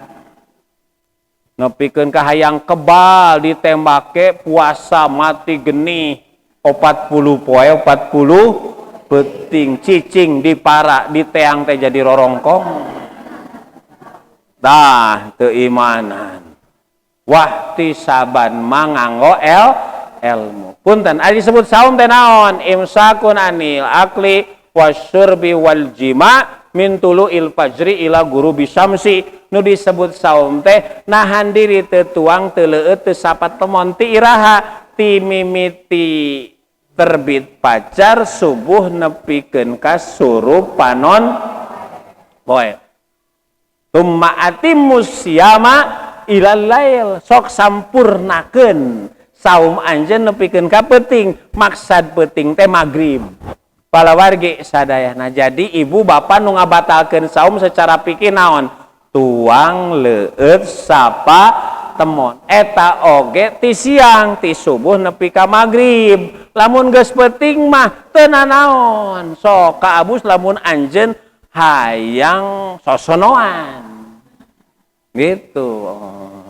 Nepikeun ka hayang kebal ditembake puasa mati geni 40 poe 40 peuting cicing di para di teang teh jadi rorongkong. Tah teu imanan. Wahti saban manganggo ilmu. Punten ari disebut saum teh naon? Imsakun anil akli wasyurbi wal jima min tulu'il fajri ila ghurubi syamsi. Nu disebut saum teh nahan diri teu tuang teu leueut teu sapat temon ti iraha ti mimiti terbit fajar subuh nepikeun ka surup panon poe. Tumma atimmus siyama ilal lail, sok sampurnakeun saum anjeun nepikeun ka peuting. Maksad peuting teh magrib. Palawargi sadayana. Jadi ibu bapak nu ngabatalkeun saum secara pikir naon? Tuang leueut sapa temon. Eta oge ti siang ti subuh nepi ka magrib. Lamun geus peuting mah teu nanaon. Sok kaabus lamun anjeun hayang sosonoan. Gitu.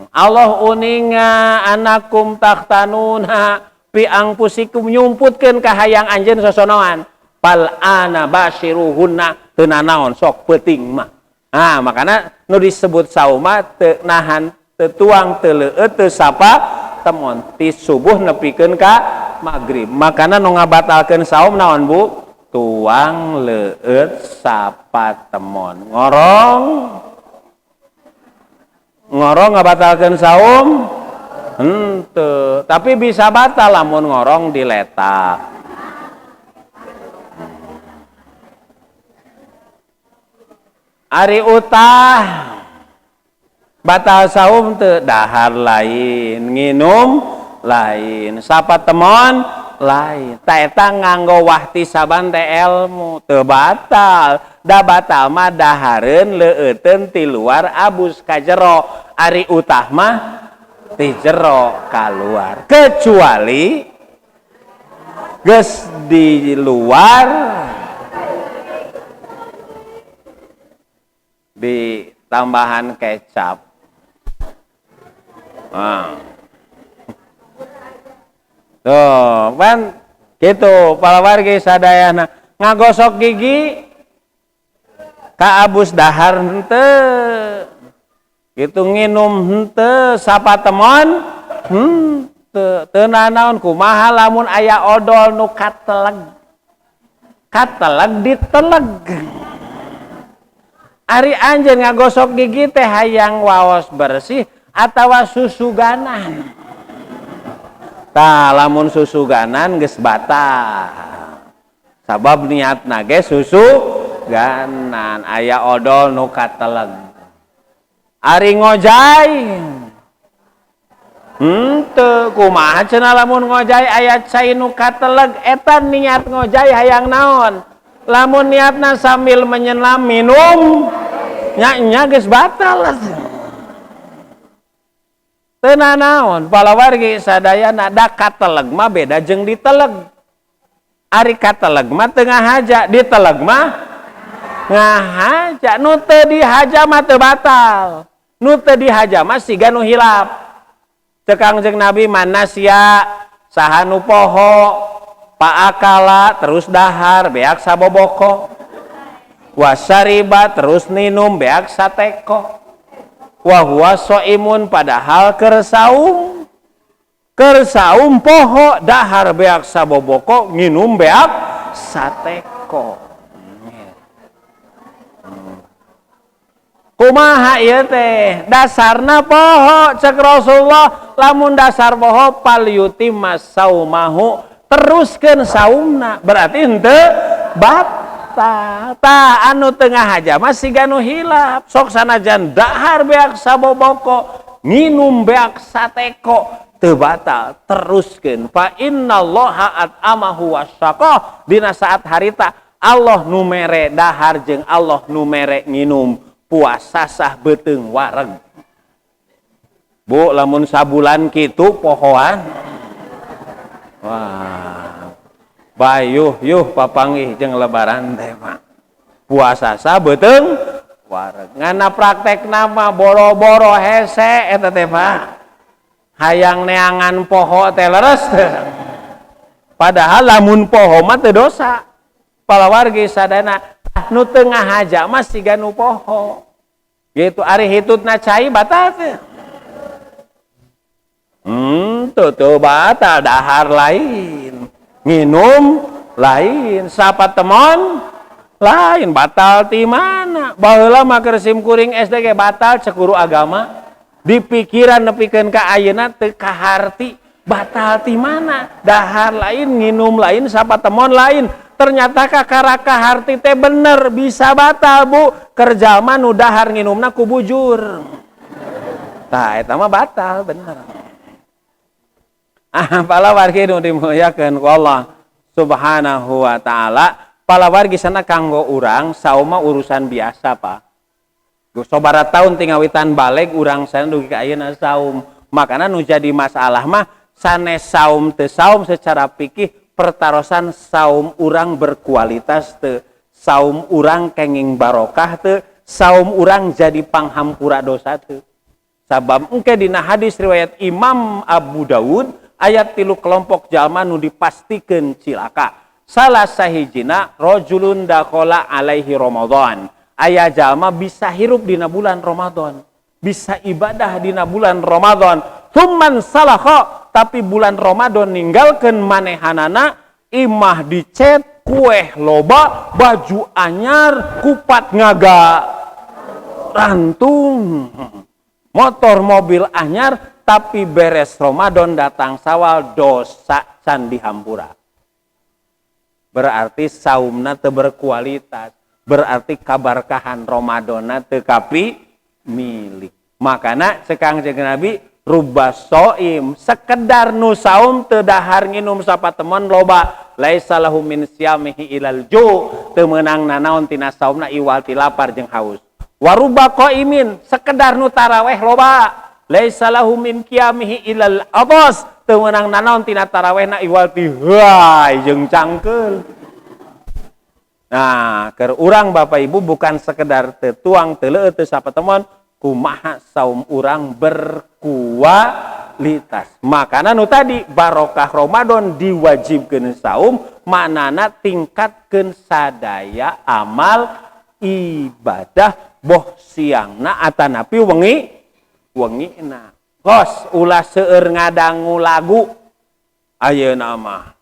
Allah uninga anakum takhtanuna fi anfusikum, nyumputkeun ka hayang anjeun sosonoan. Fal ana basyiruhunna, teu nanaon sok peuting mah. Nah, makana nu disebut sauma teu nahan teu tuang teu leueut teu sapa temon ti subuh nepikeun ka magrib. Makana nu ngabatalkeun saum naon, Bu? Tuang leueut sapa temon. Ngorong ngorong ngabatalkeun saum? Henteu, tapi bisa batal lamun ngorong diletak. Ari utah batal saum teu, dahar lain, nginum lain, sapa temon lain. Ta eta nganggo wahti saban teh ilmu teu batal. Da batal mah dahareun leueuteun ti luar abus ka jero. Ari utah mah ti jero kaluar. Kecuali geus di luar di tambahan kecap. Ah. Tuh, kan gitu palawargi sadayana ngagosok gigi ka abus dahar henteu. Gitu nginum henteu sapatemon henteu. Teu nanaon kumaha lamun aya odol nu kateleg. Kateleg diteleg. Ari anjeun ngagosok gigi teh hayang waos bersih atawa susuganan. Tah lamun susuganan geus batal. Sabab niatna ge susuganan aya odol nu kateleg. Ari ngojay henteu kumaha cenah lamun ngojay aya cai nu kateleg eta niat ngojay hayang naon? Lamun niatna sambil menyelam minum nya geus batal. Teu nanaon palawargi sadayana da kateleg mah beda jeung diteleg. Ari kateleg mah teu ngahaja, diteleg mah ngahaja. Nu teu dihaja mah teu batal. Nu teu dihaja mah siga nu hilap. Ceuk Kangjeng Nabi manasia saha nu poho paakala terus dahar beak saboboko, wasariba terus ninum beak sateko, wa huwa shaimun padahal keur saum, keur saum poho dahar beak saboboko nginum beak sateko. Kumaha ieu teh? Dasarna poho cek Rasulullah, lamun dasar poho palyuti masaumahu, teruskeun saumna, berarti henteu batal. Tah anu teu ngahaja mah siga nu hilap, sok sanajan dahar beak saboboko, nginum beak sateko, teu batal, teruskeun. Fa innallaha at'amahu wasaqah, dina saat harita Allah nu mere dahar jeung Allah nu mere nginum. Puasa sah beuteung wareg. Bu, lamun sabulan kitu pohoan. Wah. Bayuh yuh papanggih jeung lebaran teh mah. Puasa sah beuteung wareg. Ngana praktekna mah boro-boro hese eta teh Pak. Hayang neangan poho teh leres teh. Padahal lamun poho mah teu dosa. Palawargi sadana nu teu ngahaja mah siga nu poho. Gitu ari hitutna cai batal teh. Tuh batal, dahar lain, nginum lain, sapatemon lain, batal ti mana? Baheula mah keur sim kuring SD ge batal cek guru agama. Di pikiran nepikeun ka ayeuna teu kaharti, batal ti mana? Dahar lain, nginum lain, sapatemon lain. Ternyata kakara kaharti teh bener bisa batal bu. Kerja mah nu dahar nginumna ku bujur. Tah eta mah batal bener. Ah palawargi nu dimuliakeun ku Allah Subhanahu wa taala, palawargi sana kanggo urang saum mah urusan biasa Pak. Sabaraha taun tingawitan baleg urang sana dugi ka ayeuna saum. Makana nu jadi masalah mah sanes saum teu saum secara fikih pertarosan saum urang berkualitas teu, saum urang kenging barokah teu, saum urang jadi panghampura dosa teu. Sabab engke dina hadis riwayat Imam Abu Dawud ayat 3 kelompok jalma nu dipastikeun cilaka. Salah sahijina rajulun dakhala alaihi Ramadan. Aya jalma bisa hirup dina bulan Ramadan, bisa ibadah dina bulan Ramadan. Tsumman salakha, tapi bulan Ramadan ninggalkeun manehanana, imah dicet, kueh loba, baju anyar, kupat ngaga rantung, motor mobil anyar, tapi beres Ramadan datang Sawal dosa can dihampura. Berarti saumna teu berkualitas, berarti kabarkahan Ramadhanna teu kapi milik. Makana cek Kangjeng Nabi rubba soim, sekedar nu saum teu dahar nginum sapatemon loba, laisa lahu min siyamihi ilal ju, teu meunang nanaon tina saumna iwal ti lapar jeung haus. Wa rubba qaimin, sekedar nu taraweh loba, laisa lahu min qiyamihi ilal atas, teu meunang nanaon tina tarawehna iwal ti huai jeung cangkeul. Nah, keur urang Bapak Ibu bukan sekedar teu tuang teu leueut teu sapatemon, Kumaha saum urang berkualitas. Makana nu tadi, barokah Ramadan diwajibkeun saum, maknana tingkatkeun sadaya amal ibadah, boh siangna atanapi wengi wengina. Kos ulah seueur ngadangu lagu ayeuna mah.